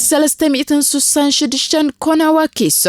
ሰለስተ ሚእትን ስሳን ሽዱሽተን ኮናዋ ኪሶ።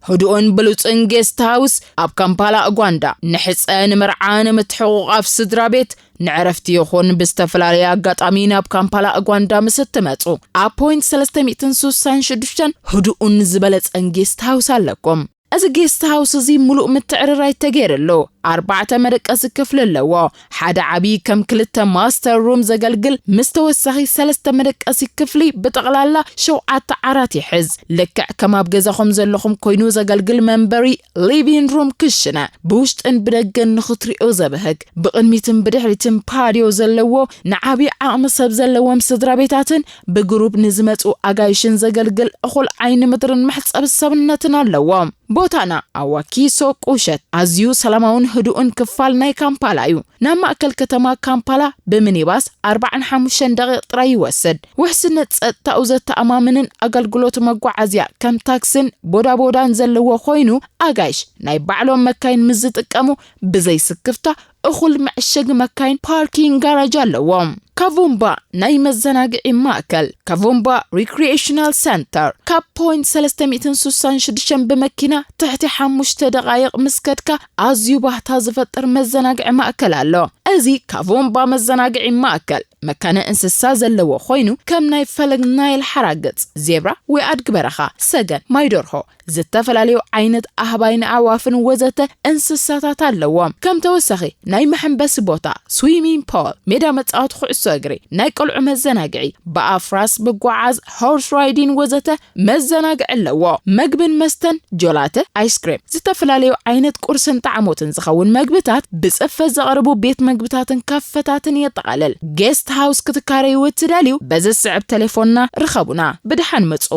ህዱእን ብሉጽን ጌስት ሃውስ ኣብ ካምፓላ ኡጋንዳ። ንሕጸ፣ ንመርዓ፣ ንምትሕቑቓፍ ስድራ ቤት፣ ንዕረፍቲ ይኹን ብዝተፈላለየ ኣጋጣሚ ናብ ካምፓላ ኡጋንዳ ምስ እትመጹ፣ ኣብ ፖይንት ሰለስተ ሚእትን ስሳን ሽዱሽተን ህዱእን ዝበለጸን ጌስት ሃውስ ኣለኩም። እዚ ጌስት ሃውስ እዚ ምሉእ ምትዕርራይ ተገይርሉ፣ ኣርባዕተ መደቀሲ ክፍሊ ኣለዎ። ሓደ ዓቢ ከም ክልተ ማስተር ሩም ዘገልግል ምስ ተወሳኺ ሰለስተ መደቀሲ ክፍሊ፣ ብጠቕላላ ሸውዓተ ዓራት ይሕዝ። ልክዕ ከም ኣብ ገዛኹም ዘለኹም ኮይኑ ዘገልግል መንበሪ፣ ሊቪን ሩም፣ ክሽነ፣ ብውሽጥን ብደገን ንኽትሪኦ ዘብህግ፣ ብቕድሚትን ብድሕሪትን ፓድዮ ዘለዎ፣ ንዓቢ ዓቕሚ ሰብ ዘለዎም ስድራ ቤታትን ብግሩፕ ንዝመጹ ኣጋይሽን ዘገልግል እኹል ዓይኒ ምድርን መሕጸቢ ሰብነትን ኣለዎ። ቦታና ኣብ ዋኪሶ ቁሸት፣ ኣዝዩ ሰላማውን ህዱእን ክፋል ናይ ካምፓላ እዩ። ናብ ማእከል ከተማ ካምፓላ ብሚኒባስ ኣርባዓን ሓሙሽተን ደቂቕ ጥራይ ይወስድ። ውሕስነት ጸጥታኡ ዘተኣማምንን ኣገልግሎት መጓዓዝያ ከም ታክስን ቦዳቦዳን ዘለዎ ኮይኑ፣ ኣጋይሽ ናይ ባዕሎም መካይን ምስ ዝጥቀሙ ብዘይ ስክፍታ እኹል መዐሸጊ መካይን ፓርኪንግ ጋራጅ ኣለዎም። ካቮምባ ናይ መዘናግዒ ማእከል፣ ካቮምባ ሪክሪኤሽናል ሰንተር፣ ካብ ፖይንት ሰለስተ ሚእትን ስሳን ሽዱሽተን ብመኪና ትሕቲ ሓሙሽተ ደቓይቕ ምስ ከድካ ኣዝዩ ባህታ ዝፈጥር መዘናግዒ ማእከል ኣሎ። እዚ ካቮምባ መዘናግዒ ማእከል መካነ እንስሳ ዘለዎ ኮይኑ፣ ከም ናይ ፈለግ ናይል ሓራግጽ፣ ዜብራ ወይ ኣድጊ በረኻ፣ ሰገን፣ ማይ ደርሆ፣ ዝተፈላለዩ ዓይነት ኣህባይን ኣዕዋፍን ወዘተ እንስሳታት ኣለዎም። ከም ተወሳኺ ናይ መሐንበሲ ቦታ፣ ስዊሚንግ ፖል፣ ሜዳ መጻወቲ ኩዕሶ እግሪ፣ ናይ ቆልዑ መዘናግዒ፣ ብኣፍራስ ምጉዓዝ፣ ሆርስ ራይዲን ወዘተ መዘናግዒ ኣለዎ። መግብን መስተን፣ ጆላተ፣ ኣይስክሬም፣ ዝተፈላለዩ ዓይነት ቁርስን ጣዕሞትን ዝኸውን መግብታት ብጽፈት ዘቕርቡ ቤት መግብታትን ካፈታትን የጠቓልል። ጌስት ሃውስ ክትካረዩ እትደልዩ በዚ ዝስዕብ ቴሌፎንና ርኸቡና። ብደሓን ምጹ።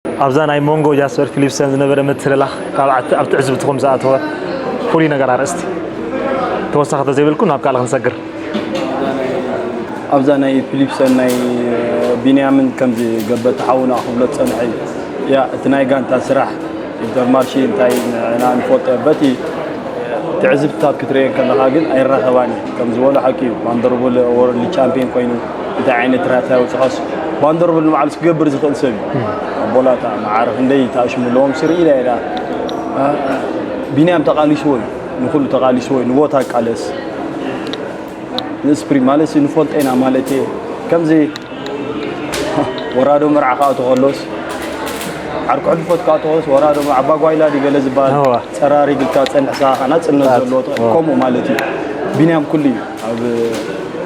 ኣብዛ ናይ ሞንጎ ጃስፐር ፊሊፕሰን ዝነበረ ምትልላኽ ካብ ኣት-፣ ኣብ ትዕዝብትኹም ዝኣተወ ፍሉይ ነገር ኣርእስቲ ተወሳኺ ተዘይብልኩም ናብ ካልእ ክንሰግር። ኣብዛ ናይ ፊሊፕሰን ናይ ቢንያምን ከምዚ ገበቲ ሓውና ክብሎ ዝጸንሐ እዩ። ያ፣ እቲ ናይ ጋንታ ስራሕ ኢንተርማርሺ እንታይ ንሕና ንፈልጦ በቲ ትዕዝብትታት ክትርእዮ ከለኻ ግን ኣይራኸባን እዩ። ከም ዝበሎ ሓቂ እዩ። ቫንደርቡል ወርልድ ቻምፒዮን ኮይኑ እንታይ ዓይነት ትራታ የውፅኻስ ቫንደርቡል ንባዕሉስ ክገብር ዝኽእል ሰብ እዩ። ኣቦላታ መዓረ ክንደይ ተኣሽሙ ኣለዎም ስርኢ ኢላ ኢላ። ቢንያም ተቓሊስዎ እዩ። ንኹሉ ተቓሊስዎ እዩ። ንቦታ ቃለስ ንስፕሪ ማለት ንፈልጦ ኢና ማለት እየ። ከምዚ ወራዶ መርዓ ክኣቱ ከሎስ ዓርኩ ሕልፎት ክኣቱ ከሎስ ወራዶ ኣባጓይላ ድዩ ገለ ዝበሃል እዋ። ጸራሪግ ኢልካ ጸንሕሳ ናጽነት እዋ። ዘለዎ እዋ። ከምኡ ማለት እዩ። ቢንያም ኩሉ እዩ። ኣብ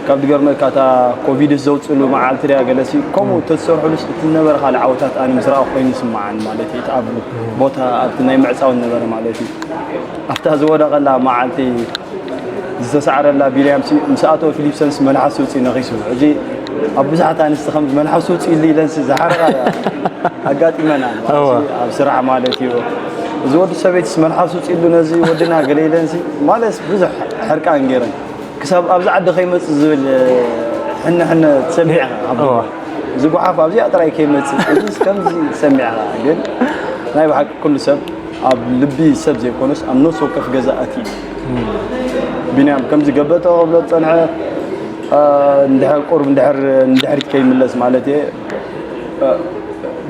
ካብ ድገርመካ እታ ኮቪድስ ዘውፅሉ መዓልቲ ድያ ገለሲ ከምኡ ተዝሰርሑሉስ እቲ ነበረ ካልእ ዓወታት ኣነ ምስ ረኣኹ ኮይኑ ይስምዓኒ ማለት እዩ። እቲ ኣብ ቦታ ኣብቲ ናይ ምዕፃው ነበረ ማለት እዩ። ኣብታ ዝወደቐላ መዓልቲ ዝተሳዕረላ ቢንያም ሲ-፣ ምስ ኣቶ ፊሊፕሰንስ መልሓስ ውፅኢ ነኺሱ። ሕጂ ኣብ ብዙሓት ኣንስቲ ከም መልሓስ ውፅኢ ኢሉ ኢለንሲ ዝሓርቓ ኣጋጢመና። እዋ። ኣብ ስራሕ ማለት እዩ። እዚ ወዲ ሰበይትስ መልሓስ ውፅኢ ኢሉ ነዚ ወድና ገለ ኢለንሲ ማለትስ ብዙሕ ሕርቃን ገይረን። ክሳብ ኣብዚ ዓዲ ከይመጽእ ዝብል ሕነ ሕነ ትሰምዕ ኢኻ። ኣብ እዋ። እዚ ጓሓፍ ኣብዚኣ ጥራይ ከይመጽእ፣ እዚስ ከምዚ ትሰምዕ ኢኻ። ግን ናይ ብሓቂ ኩሉ ሰብ ኣብ ልቢ ሰብ ዘይኮነስ ኣብ ነፍሲ ወከፍ ገዛ ኣትዩ እዩ። ቢንያም ከምዚ ገበጠ ክብሎ ዝጸንሐ፣ አ፣ እንድሕር ቁሩብ እንድሕር ንድሕሪት ከይምለስ ማለት እየ። አ፣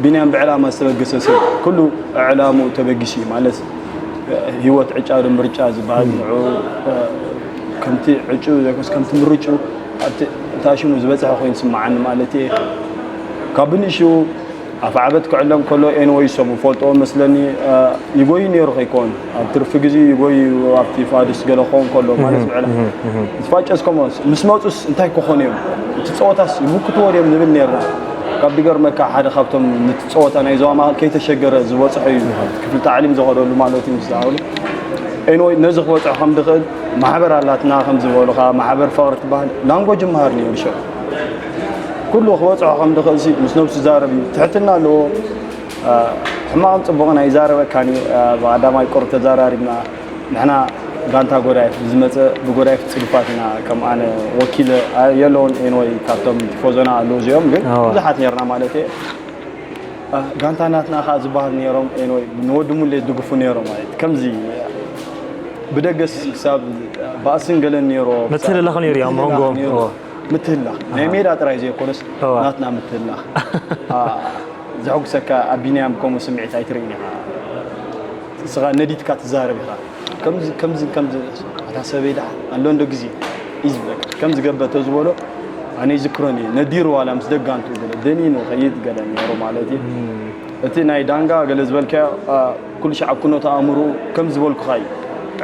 ቢንያም ብዕላማ ዝተበገሰ ሰብ ኩሉ ዕላምኡ ተበጊሱ እዩ ማለት፣ አ፣ ህይወት ዕጫ ዶ ምርጫ ዝበሃል ንዑ፣ አ፣ ከምቲ ዕጩ ዘይኮነስ ከምቲ ምርጩ ኣብቲ ታሽሙ ዝበጽሐ ኮይኑ ይስምዓኒ ማለት እየ። ካብ ብንእሽኡ ኣፍ ዓበት ክዕለም ከሎ ኤንወይ ሰሙ ፈልጦ መስለኒ፣ አ፣ ይጎይ ነይሩ ከይኮን ኣብ ትርፊ ግዜ ይጎይ ኣብቲ ፋድስ ገለ ክኸውን ከሎ ማለት እህ፣ ብዕላ እህ፣ እህ። ዝፋጨስ ከምኡስ ምስ መጹስ እንታይ ክኾኑ እዮም? እቲ ጸወታስ ይምክትዎ ድዮም ንብል ነይርና። ካብ ድገርመካ ሓደ ካብቶም ነቲ ጸወታ ናይ ዞባ ማእከል ከይተሸገረ ዝበጽሖ እዩ። ክፍሊ ታዕሊም ዝኸደሉ ማለት እዩ ምስ ዝኣሉ። ኤንወይ ነዚ ክበጽሖ ከም ድኽእል ማሕበር ኣላትና ከም ዝበሉኻ ማሕበር ፍቕሪ ትበሃል ላንጎጅ ይመሃር ነይሩ ሽዑ። ኩሉ ክበጽሖ ከም ድኽእል ሲ ምስ ነብሱ ይዛረብ እዩ። ትሕትና ኣለዎ። አ፣ ሕማቕን ጽቡቕን ኣይዛረበካን እዩ። አ፣ ብቐዳማይ ቁሩብ ተዛራሪብና። ንሕና ጋንታ ጎዳይፍ ብዝመጸ ብጎዳይፍ ጽዱፋት ኢና። ከም ኣነ ወኪል፣ አ፣ የለውን ኤንወይ ካብቶም ቲፎዞና ኣለዉ እዚኦም ግን ኣዋ። ብዙሓት ነርና ማለት እየ። አ፣ ጋንታ ናትና ከኣ ዝበሃል ነይሮም ኤንወይ ንወዲ ሙሌ ዝድግፉ ነይሮም ማለት ከምዚ ብደገስ ክሳብ ባእስን ገለን ነይሮ። ምትልላኽ ነይሩ እዩ ኣብ መንጎ። ምትልላኽ ነይሩ። ኣዋ። ምትህላኽ ናይ ሜዳ ጥራይ ዘይኮነስ ናትና ምትህላኽ ዘሐጉሰካ ኣብ ቢንያም ከምኡ ስምዒት ኣይትርእን ኢኻ። ንስኻ ነዲትካ ትዛረብ ኢኻ። ከምዚ ከምዚ ከምዚ ኣታ ሰበይ ደሓ ኣሎ እንዶ ግዜ እዩ ዝብለካ። ከምዚ ገበ ተዝበሎ ኣነ ይዝክሮን እየ። ነዲሩ ዋላ ምስ ደጋንቱ ገለ ደኒኑ ኸይድ ገለ ነይሩ ማለት እዩ። እቲ ናይ ዳንጋ ገለ ዝበልካዮ ኩሉ ሻዕ ኩነቱ ኣእምሩ ከም ዝበልኩኻ እዩ።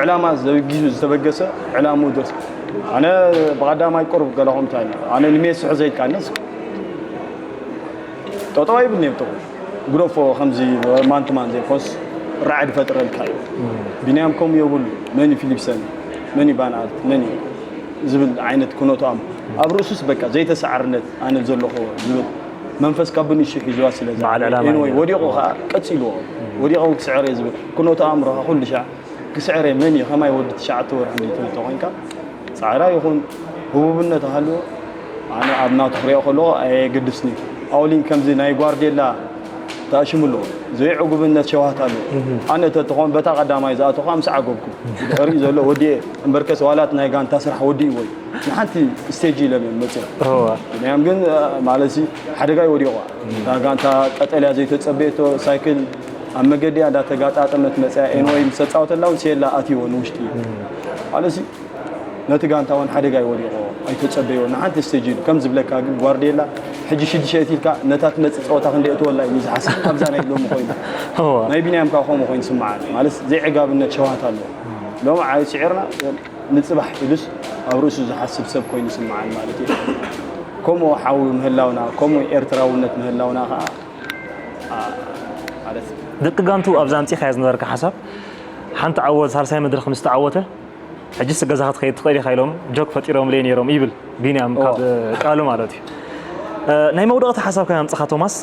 ዕላማ ዘጊዙ ዝተበገሰ ዕላምኡ ደርስ ኣነ ብቐዳማይ ቁሩብ ገለኹም እንታይ ኣነ ንሜሲ ሕዘ ኢልካኒ ጠጠው ኣይብልንዮም ጥቑ ግደፎ ከምዚ ማንትማን ዘይኮንስ ራዕዲ ፈጥረልካ እዩ። ቢንያም ከምኡ የብሉ። መን እዩ ፊሊፕሰን? መን እዩ ባንኣርት? መን እዩ ዝብል ዓይነት ኩነቱ ኣብ ርእሱስ በቃ ዘይተሰዓርነት ኣነ ዘለኹ ዝብል መንፈስ ካብ ብንእሽቱ ሒዝዋ ስለ ዝዓበየ ወዲቑ ከዓ ቀፂልዎ ወዲቑ ክስዕር እየ ዝብል ኩነቱ ኣእምሮኻ ኩሉ ሻዕ ክስዕር እየ መን እዩ ከማይ ወዲ ትሽዓተ ወርሒ እንዲ ተኮንካ ፃዕራ ይኹን ህቡብነት ኣሃልዎ ኣነ ኣብ ናቱ ክሪኦ ከለዎ ኣየግድስኒ ኣውሊን ከምዚ ናይ ጓርዴላ ተኣሽሙ ኣለዎ ዘይዕጉብነት ሸዋህት ኣለዎ ኣነ ተትኾን በታ ቀዳማይ ዝኣተኹ ምስ ዓገብኩ ብድሕሪኡ ዘሎ ወዲኤ እምበርከስ ዋላት ናይ ጋንታ ስራሕ ወዲእዎ እዩ ንሓንቲ ስቴጅ ኢሎም እዮም መፅኦም እዋ። ብንያም ግን ማለት ሓደጋ ይወዲቑዋ እታ ጋንታ ቀጠልያ ዘይተፀበየቶ ሳይክል ኣብ መገዲያ እንዳተጋጣጠመት መፅያ ኤንወይ ምስ ተፃወተላ እውን ሴላ ኣትይዎ ንውሽጢ ማለት ነቲ ጋንታ እውን ሓደጋ ይወዲቑዎ ኣይተፀበይዎ ንሓንቲ ስቴጅ ኢሉ ከም ዝብለካ ግን ጓርዴላ ሕጂ ሽዱሽተ ኢልካ ነታ ትመፅእ ፀወታ ክንደይ እትወላ እዩ ዝሓስብ ኣብዛ ናይ ሎሚ ኮይኑ ናይ ቢንያም ካብ ከምኡ ኮይኑ ስምዓኒ ማለት ዘይዕጋብነት ሸዋት ኣለዎ ሎም ዓይ ስዒርና ንፅባሕ ኢሉስ ኣብ ርእሱ ዝሓስብ ሰብ ኮይኑ ይስምዓኒ ማለት እዩ። ከምኡ ሓዊ ምህላውና ከምኡ ኤርትራውነት ምህላውና ከዓ ማለት እዩ። ደቂ ጋንቱ ኣብዛ ኣምፂኻያ ዝነበርካ ሓሳብ ሓንቲ ዓወት ሳልሳይ መድረክ ምስ ተዓወተ ሕጅስ ገዛኻ ትኸይድ ትኽእል ኢኻ ኢሎም ጆክ ፈጢሮምለይ ነይሮም ይብል ቢንያም ካብ ቃሉ ማለት እዩ። ናይ መውደቕቲ ሓሳብ ከመምፅኻ ቶማስ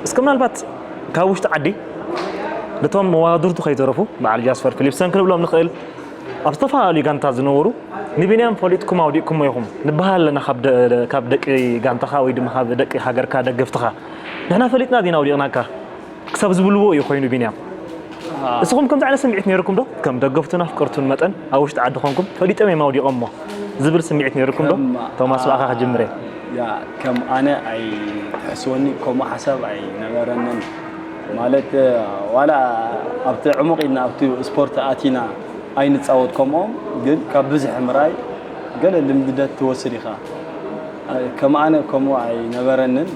እስከ ምናልባት ካብ ውሽጢ ዓዲ ነቶም መዋድርቱ ከይተረፉ በዓል ጃስፐር ፊሊፕሰን ክንብሎም ንኽእል ኣብ ዝተፈላለዩ ጋንታት ዝነበሩ ንቢንያም ፈሊጥኩም ኣውዲቕኩሞ ኢኹም ንበሃል ኣለና ካብ ደቂ ጋንታኻ ወይ ድማ ካብ ደቂ ሃገርካ ደገፍትኻ ንሕና ፈሊጥና ዲና ኣውዲቕናካ ክሳብ ዝብልዎ እዩ ኮይኑ ቢንያም እስኹም ከምዚ ዓይነት ስምዒት ነይርኩም ዶ ከም ደገፍቱን ኣፍቀርቱን መጠን ኣብ ውሽጢ ዓዲ ኮንኩም ፈሊጦም እዮም ኣውዲቖሞ ዝብል ስምዒት ነይርኩም ዶ ቶማስ ብኣኻ ክጅምር እየ ከም ኣነ ኣይትሕስወኒ ከምኡ ሓሳብ ኣይነበረንን ማለት ዋላ ኣብቲ ዕሙቕ ኢልና ኣብቲ ስፖርት ኣቲና ኣይንፃወት ከምኦም ግን ካብ ብዝሒ ምርኣይ ገለ ልምድነት ትወስድ ኢኻ ከም ኣነ ከምኡ ኣይነበረንን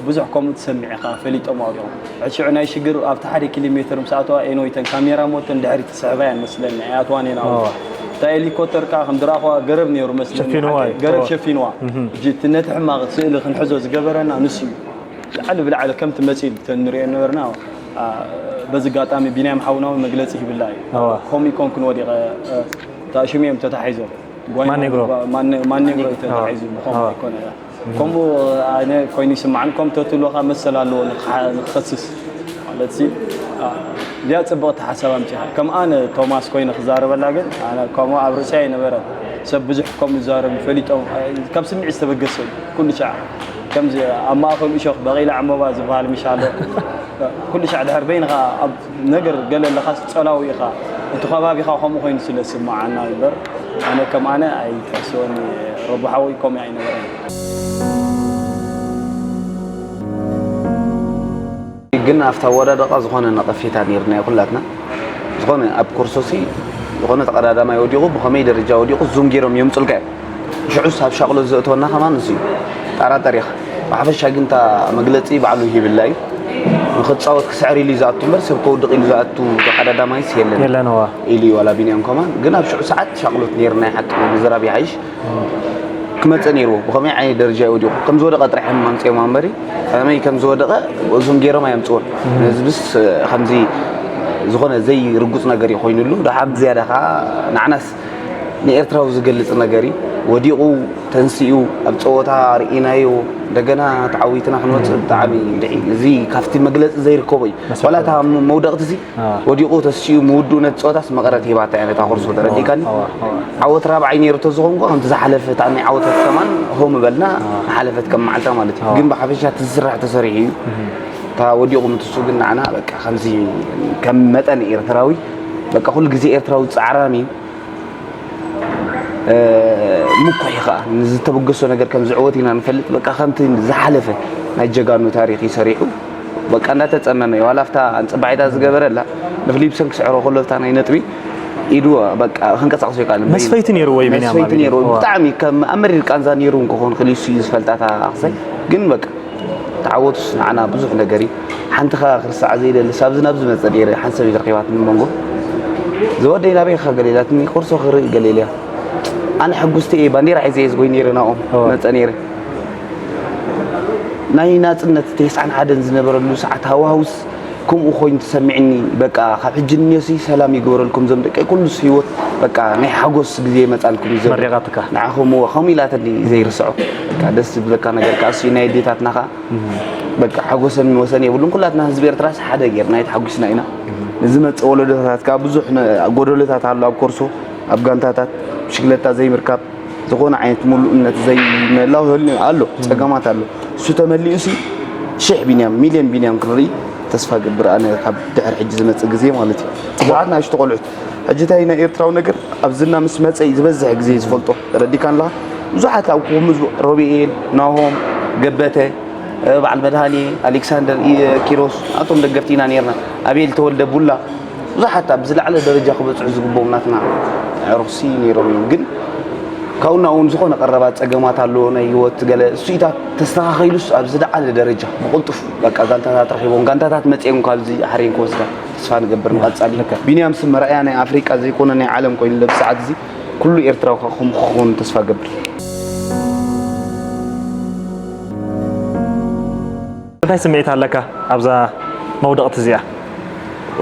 ብዙሕ ከምኡ ትሰምዕ ኢኻ ፈሊጦም ኣውሪኦም ሕጂ ሽዑ ናይ ሽግር ኣብቲ ሓደ ኪሎ ሜትር ምስ ኣተዋ ኤኖይተን ካሜራ ሞተን ድሕሪት ትስሕባ እየን መስለኒ ኣይኣትዋን እየን ኣውሪኦም እታ ሄሊኮፕተር ከዓ ከም ዝረኣኽዋ ገረብ ነይሩ መስለኒ ሸፊንዋ እዩ። ገረብ ኦ። ሸፊንዋ እህ። ሕጂ እቲ ነቲ ሕማቕ ስእሊ ክንሕዞ ዝገበረና ንሱ እዩ ላዕሊ ብላዕሊ ከምቲ መፂእ ተንሪኦ ነበርና ኣ፣ በዚ ኣጋጣሚ ቢንያም ሓውና እውን መግለፂ ሂብላ እዩ ኣዋ። ከምኡ ይኮንኩን ወዲቐ እ፣ ተኣሽሙ እዮም ተታሒዞም ጓይና ማን ይግሮ? ማን- ማን ይግሮ እዩ ተታሒዙ ብኸምኡ ኣዋ። ኣይኮነ ከምኡ ኣነ ኮይኑ ይስማዓኒ ከም ተትህልወካ መሰል ኣለዎ ንክሓ- ንክኸስስ ማለት ሲ እዚኣ ፅብቕቲ ሓሳብ ኣምፂኻ ከም ኣነ ቶማስ ኮይነ ክዛረበላ ግን ኣነ ከምኡ ኣብ ርእሲ ኣይነበረ ሰብ ብዙሕ ከምኡ ይዛረብ ፈሊጦም ካብ ስምዒት ዝተበገሰ እዩ ኩሉ ሻዕ ከምዚ ኣብ ማእኸል እሾኽ በቒላ ዕምበባ ዝበሃል ምሽ ኣሎ ኩሉ ሻዕ ድሕር በይንኻ ኣብ ነገር ገለ ኣለኻስ ጸላዊ ኢኻ እቲ ከባቢኻ ከምኡ ኮይኑ ስለ ዝስምዓና እምበር ኣነ ከም ኣነ ኣይትሕስወኒ ረቡ ሓወይ ከምኡ ኣይነበረን። ግን ኣብታ ኣወዳድቓ ዝኾነ ነቐፌታ ነይርናዮ ኩላትና። ዝኾነ ኣብ ኮርሶሲ ዝኾነ ተቐዳዳማይ ወዲቑ ብኸመይ ደረጃ ወዲቑ ዙም ገይሮም የምፁልካ እዮም። ሽዑስ ኣብ ሻቕሎት ዘእትወና ከማን ንሱ እዩ። ጠራጠር ኢኻ። ብሓፈሻ ግን እታ መግለፂ ባዕሉ ይህብላ እዩ። ንኽፃወት ክስዕር ኢሉ እዩ ዝኣቱ እምበር ሰብ ከውድቕ ኢሉ ዝኣቱ ተቐዳዳማይስ የለን የለን እዋ። ኢሉ እዩ ዋላ ቢንያም ከማን። ግን ኣብ ሽዑ ሰዓት ሻቕሎት ነይርና እዩ ሓቂ ንምዝራብ ይሓይሽ። ክመፅእ ነይርዎ ብኸመይ ዓይነት ደረጃ እዩ ወዲቑ ከም ዝወደቐ ጥራሕ እዮም ኣምፅኦም ኣንበሪ ከመይ ከም ዝወደቐ እዞም ገይሮም ኣየምፅዎን ነዚ ብስ ከምዚ ዝኾነ ዘይርጉፅ ነገር እዩ ኮይኑሉ ደሓር ዝያዳ ከዓ ንዓናስ ንኤርትራዊ ዝገልፅ ነገር እዩ ወዲቑ ተንሲኡ ኣብ ፀወታ ርኢናዮ እንደገና ተዓዊትና ክንወፅእ ብጣዕሚ ድዒ እዚ ካብቲ መግለፂ ዘይርከቦ እዩ ዋላ እታ መውደቕቲ እዚ ወዲቑ ተሲኡ ምውድኡ ነቲ ፀወታስ መቐረት ሂባታ እያ ነታ ኮርሶ ተረዲእካኒ ዓወት ራብዓይ ነይሩ ተዝኾንኩ ከምቲ ዝሓለፈ እታ ናይ ዓወታት ከማን ሆም በልና ሓለፈት ከም መዓልታ ማለት እዩ ግን ብሓፈሻ እቲ ዝስራሕ ተሰሪሑ እዩ እታ ወዲቑ ምትሱ ግን ንዓና በቃ ከምዚ ከም መጠን ኤርትራዊ በቃ ኩሉ ግዜ ኤርትራዊ ፃዕራም እዩ ምኩሕ እዩ ኸዓ። ንዝተበገሶ ነገር ከም ዝዕወት ኢና ንፈልጥ። በቃ ከምቲ ዝሓለፈ ናይ ጀጋኑ ታሪኽ እዩ ሰሪሑ። በቃ እንዳተጸመመ እዩ። ዋላ ኣብታ ኣንጽባዒታ ዝገበረላ ንፍሊፕሰን ክስዕሮ ከሎ እታ ናይ ነጥቢ ኢዱ በቃ ክንቀሳቕሶ ይከኣል። መስፈይቲ ነይርዎ እዩ ቢንያም መስፈይቲ ኣብኢዱ። ነይርዎ። እዋ። ብጣዕሚ ከም ኣመሪር ቃንዛ ነይሩ እንክኾን ክሊሱ እዩ ዝፈልጣ እታ ኣኽሳይ። ግን በቃ ተዓወቱስ ንዓና ብዙሕ ነገር እዩ። ሓንቲ ኸኣ ክርስዓ ዘይደልስ ኣብዚ ናብ ዝመጸ ነይረ ሓንሰብ እዩ ረኺባትኒ መንጎ። ዝወደይ ናበይ ኢኻ ገለ ኢላትኒ፣ ኮርሶ ክርኢ ገለ ኢለያ። ኣነ ሕጉስቲ እየ፣ ባንዴራ ሒዘ እየ ዝጎይ ነይረ ናኦም። እዋ። መጸ ነይረ። ናይ ናጽነት ተስዓን ሓደን ዝነበረሉ ሰዓት ሃዋህውስ ከምኡ ኮይኑ ተሰሚዕኒ። በቃ ካብ ሕጂ ንዮሲ ሰላም ይግበረልኩም ዞም ደቀይ፣ ኩሉስ ህይወት በቃ ናይ ሓጎስ ግዜ መጻልኩም እዩ ዘሎ። መሪቓትካ። ንዓኹም እወ ከምኡ ኢላትኒ ዘይርስዖ። በቃ ደስ ዝብለካ ነገር ከኣ እሱ እዩ፣ ናይ ኣዴታትና ከኣ በቃ ሓጎሰን ወሰን የብሉን። ኩላትና ህዝቢ ኤርትራስ ሓደ ጌርና ተሓጒስና ኢና። ንዝመጽእ ወለዶታት ከኣ ብዙሕ ነ-፣ ጎደሎታት ኣሎ ኣብ ኮርሶ፣ ኣብ ጋንታታት፣ ብሽክለታ ዘይምርካብ፣ ዝኾነ ዓይነት ምሉእነት ዘይመላው ህል-፣ ኣሎ፣ ጸገማት ኣሎ። እሱ ተመሊኡሲ ሽሕ ቢንያም፣ ሚልዮን ቢንያም ክንርኢ ተስፋ ገብር ኣነ ካብ ድሕሪ ሕጂ ዝመጽእ ግዜ ማለት እዩ። ብዙሓት ንኣሽቱ ቆልዑት ሕጂ እንታይ ናይ ኤርትራዊ ነገር ኣብ ዝና ምስ መጸ እዩ ዝበዝሕ ግዜ ዝፈልጦ። ተረዲእካኒ ኣለኻ? ብዙሓት ኣብ ከምዚ ሮቤል፣ ናሆም፣ ገበተ፣ እ፣ በዓል መድሃኔ፣ ኣሌክሳንደር፣ ኢ-፣ ኪሮስ፣ ኣቶም ደገፍቲ ኢና ኔርና። ኣቤል ተወልደ፣ ቡላ፣ ብዙሓት ኣብ ዝለዓለ ደረጃ ክበጽሑ ዝግብኦም ናትና ኣዕሩኽሲ ኔሮም እዮም። ግን ካብኡ ናብኡ ዝኾነ ቀረባ ጸገማት ኣሎ፣ ናይ ህይወት ገለ፣ እሱኢታት ተስተኻኺሉስ ኣብ ዝለዓለ ደረጃ ብቕልጡፍ በቃ ጋንታታት ረኺቦም፣ ጋንታታት መጺኦም ካብዚ ሓሬን ክወስዳ ተስፋ ንገብር። ንቐጻሊ። ልክዕ። ቢንያም ስም መርኣያ ናይ ኣፍሪቃ ዘይኮነ ናይ ዓለም ኮይኑ፣ ኣብዚ ሰዓት እዚ ኩሉ ኤርትራዊ ከኣ ከምኡ ክኸውን ተስፋ ገብር። እንታይ ስምዒት ኣለካ ኣብዛ መውደቕቲ እዚኣ?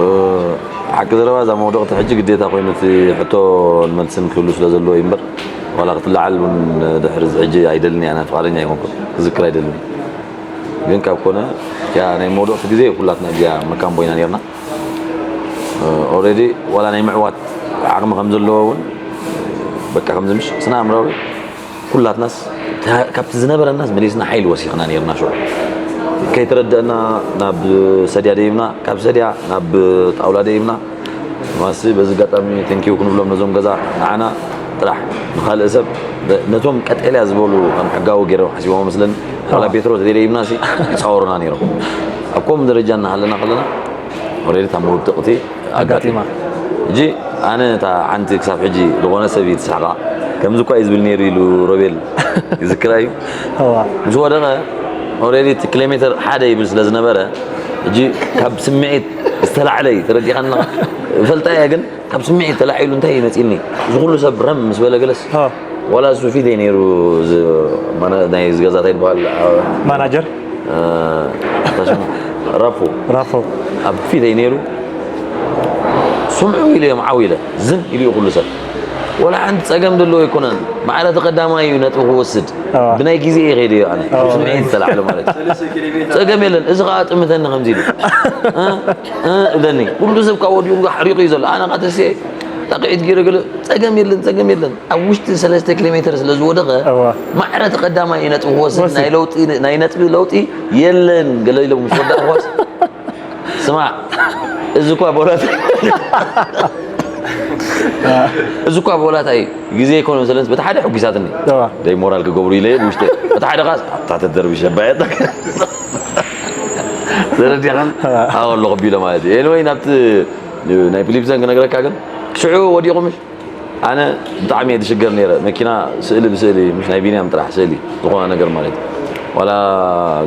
እ፣ ሓቂ ዘረባ እዛ መውደቕቲ ሕጂ ግዴታ ኮይኑ እቲ ሕቶ ንመልስን ክህሉ ስለ ዘለዎ እዩ እምበር፣ ዋላ ክትለዓል እውን ድሕሪ እዚ ሕጂ ኣይደልን እየ፣ ኣነ ፍቓደኛ ኣይኮንኩን፣ ክዝክር ኣይደልን እየ። ግን ካብ ኮነ እቲኣ ናይ መውደቕቲ ግዜ ኩላትና እዚኣ መካምቦ ኢና ኔርና። እ፣ ኦልሬዲ ዋላ ናይ ምዕዋት ዓቕሚ ከም ዘለዎ እውን በቃ ከምዚ ምሽ ስነ ኣእምራዊ ኩላትናስ ተ-፣ ካብቲ ዝነበረናስ መሊስና ሓይሊ ወሲኽና ኔርና። ሽዑ ከይተረደአና ናብ ሰድያ ደይብና፣ ካብ ሰድያ ናብ ጣውላ ደይብና። ማሲ በዚ ኣጋጣሚ ቴንኪው ክንብሎም ነዞም ገዛ ንዓና ጥራሕ ንኻልእ ሰብ ነ-፣ ነቶም ቀጤልያ ዝበሉ ከም ሕጋዊ ገይሮም ሓሲቦም መስለኒ። ዋላ ቤትሮ ተደይደይብና ሲ ይጻወሩና ኔሮም። ኣብ ከምኡ ደረጃ እናሃለና ከለና ኦልሬዲ እታ መውደቕቲ ኣጋጢማ። ኣጋጢማ። ሕጂ ኣነ እታ ሓንቲ ክሳብ ሕጂ ዝኾነ ሰብ እዩ ዝስሕቓ። ከምዚ እኳ እዩ ዝብል ነይሩ ኢሉ ሮቤል ይዝክራ እዩ። እዋ። ምስ ወደቐ ኦልሬዲ እቲ ኪሎ ሜትር ሓደ ይብል ስለ ዝነበረ፣ ሕጂ ካብ ስምዒት ዝተላዕለ እዩ። ተረዲኻና? እፈልጣ እየ ግን ካብ ስምዒት ተላዒሉ እንታይ እዩ መጺእኒ? እዚ ኩሉ ሰብ ረም ምስ በለ ገለስ፣ አ። ዋላ እሱ ፊተይ ነይሩ፣ እዚ ማና-፣ ናይ እዚ ገዛ እንታይ ይበሃል? አ፣ ማናጀር? እ፣ እንታይ ሽሙ? ራፎ። ራፎ። ኣብ ፊተይ ነይሩ። ስምዑ ኢለ እዮም ዓው ኢለ። ዝም ኢሉ እዩ ኩሉ ሰብ። ወላ ሓንቲ ጸገም ዘለዎ ኣይኮነን። ማዕረ እቲ ቀዳማይ እዩ ነጥቢ ክወስድ። ኣዋ። ብናይ ግዜ እየ ከይደ እየ ኣነ። ኣዋ። ስምዒት ዝተላዕለ ማለት እዩ። ጸገም የለን። እዚ ኸኣ ጥምተኒ ከምዚ ኢሉ። እ? እ? እብለኒ። ኩሉ ሰብ ካብ ወዲኡ ኣሕሪቑ እዩ ዘሎ። ኣነ ኸኣ ተሲኤ ጣቕዒት ገይረ ገለ ጸገም የለን፣ ጸገም የለን። ኣብ ውሽጢ ሰለስተ ኪሎ ሜትር ስለ ዝወደቐ፣ እዋ። ማዕረ እቲ ቀዳማይ እዩ ነጥቢ ክወስድ፣ ወስድ። ናይ ለውጢ፣ ናይ ነጥቢ ለውጢ የለን፣ ገለ ኢሎም ምስ ወዳእኳስ፣ ስማዕ፣ እዚ እኳ ቦላታ፣ እዚ እኳ ቦላታ እዩ፣ ግዜ ኣይኮነን፣ ስለዚ በቲ ሓደ ሕጒሳትኒ። እዋ። ደይ ሞራል ክገብሩ ኢለ እየ ብውሽጠይ። በቲ ሓደ ኸኣ፣ ኣታ ተደርቢ ሸባየት። ተረዲኻን? እዋ። ኣብኡ ኣለኹ ቢሎ ማለት እዩ። ኤኒወይ፣ ናብቲ ናይ ፊሊፕሰን ክነግረካ ግን፣ ሽዑ ወዲቑ ምሽ? ኣነ ብጣዕሚ እየ ዝሽገር ነይረ። መኪና ስእሊ ብስእሊ፣ ምሽ ናይ ቢንያም ጥራሕ ስእሊ፣ ዝኾነ ነገር ማለት እዩ። ዋላ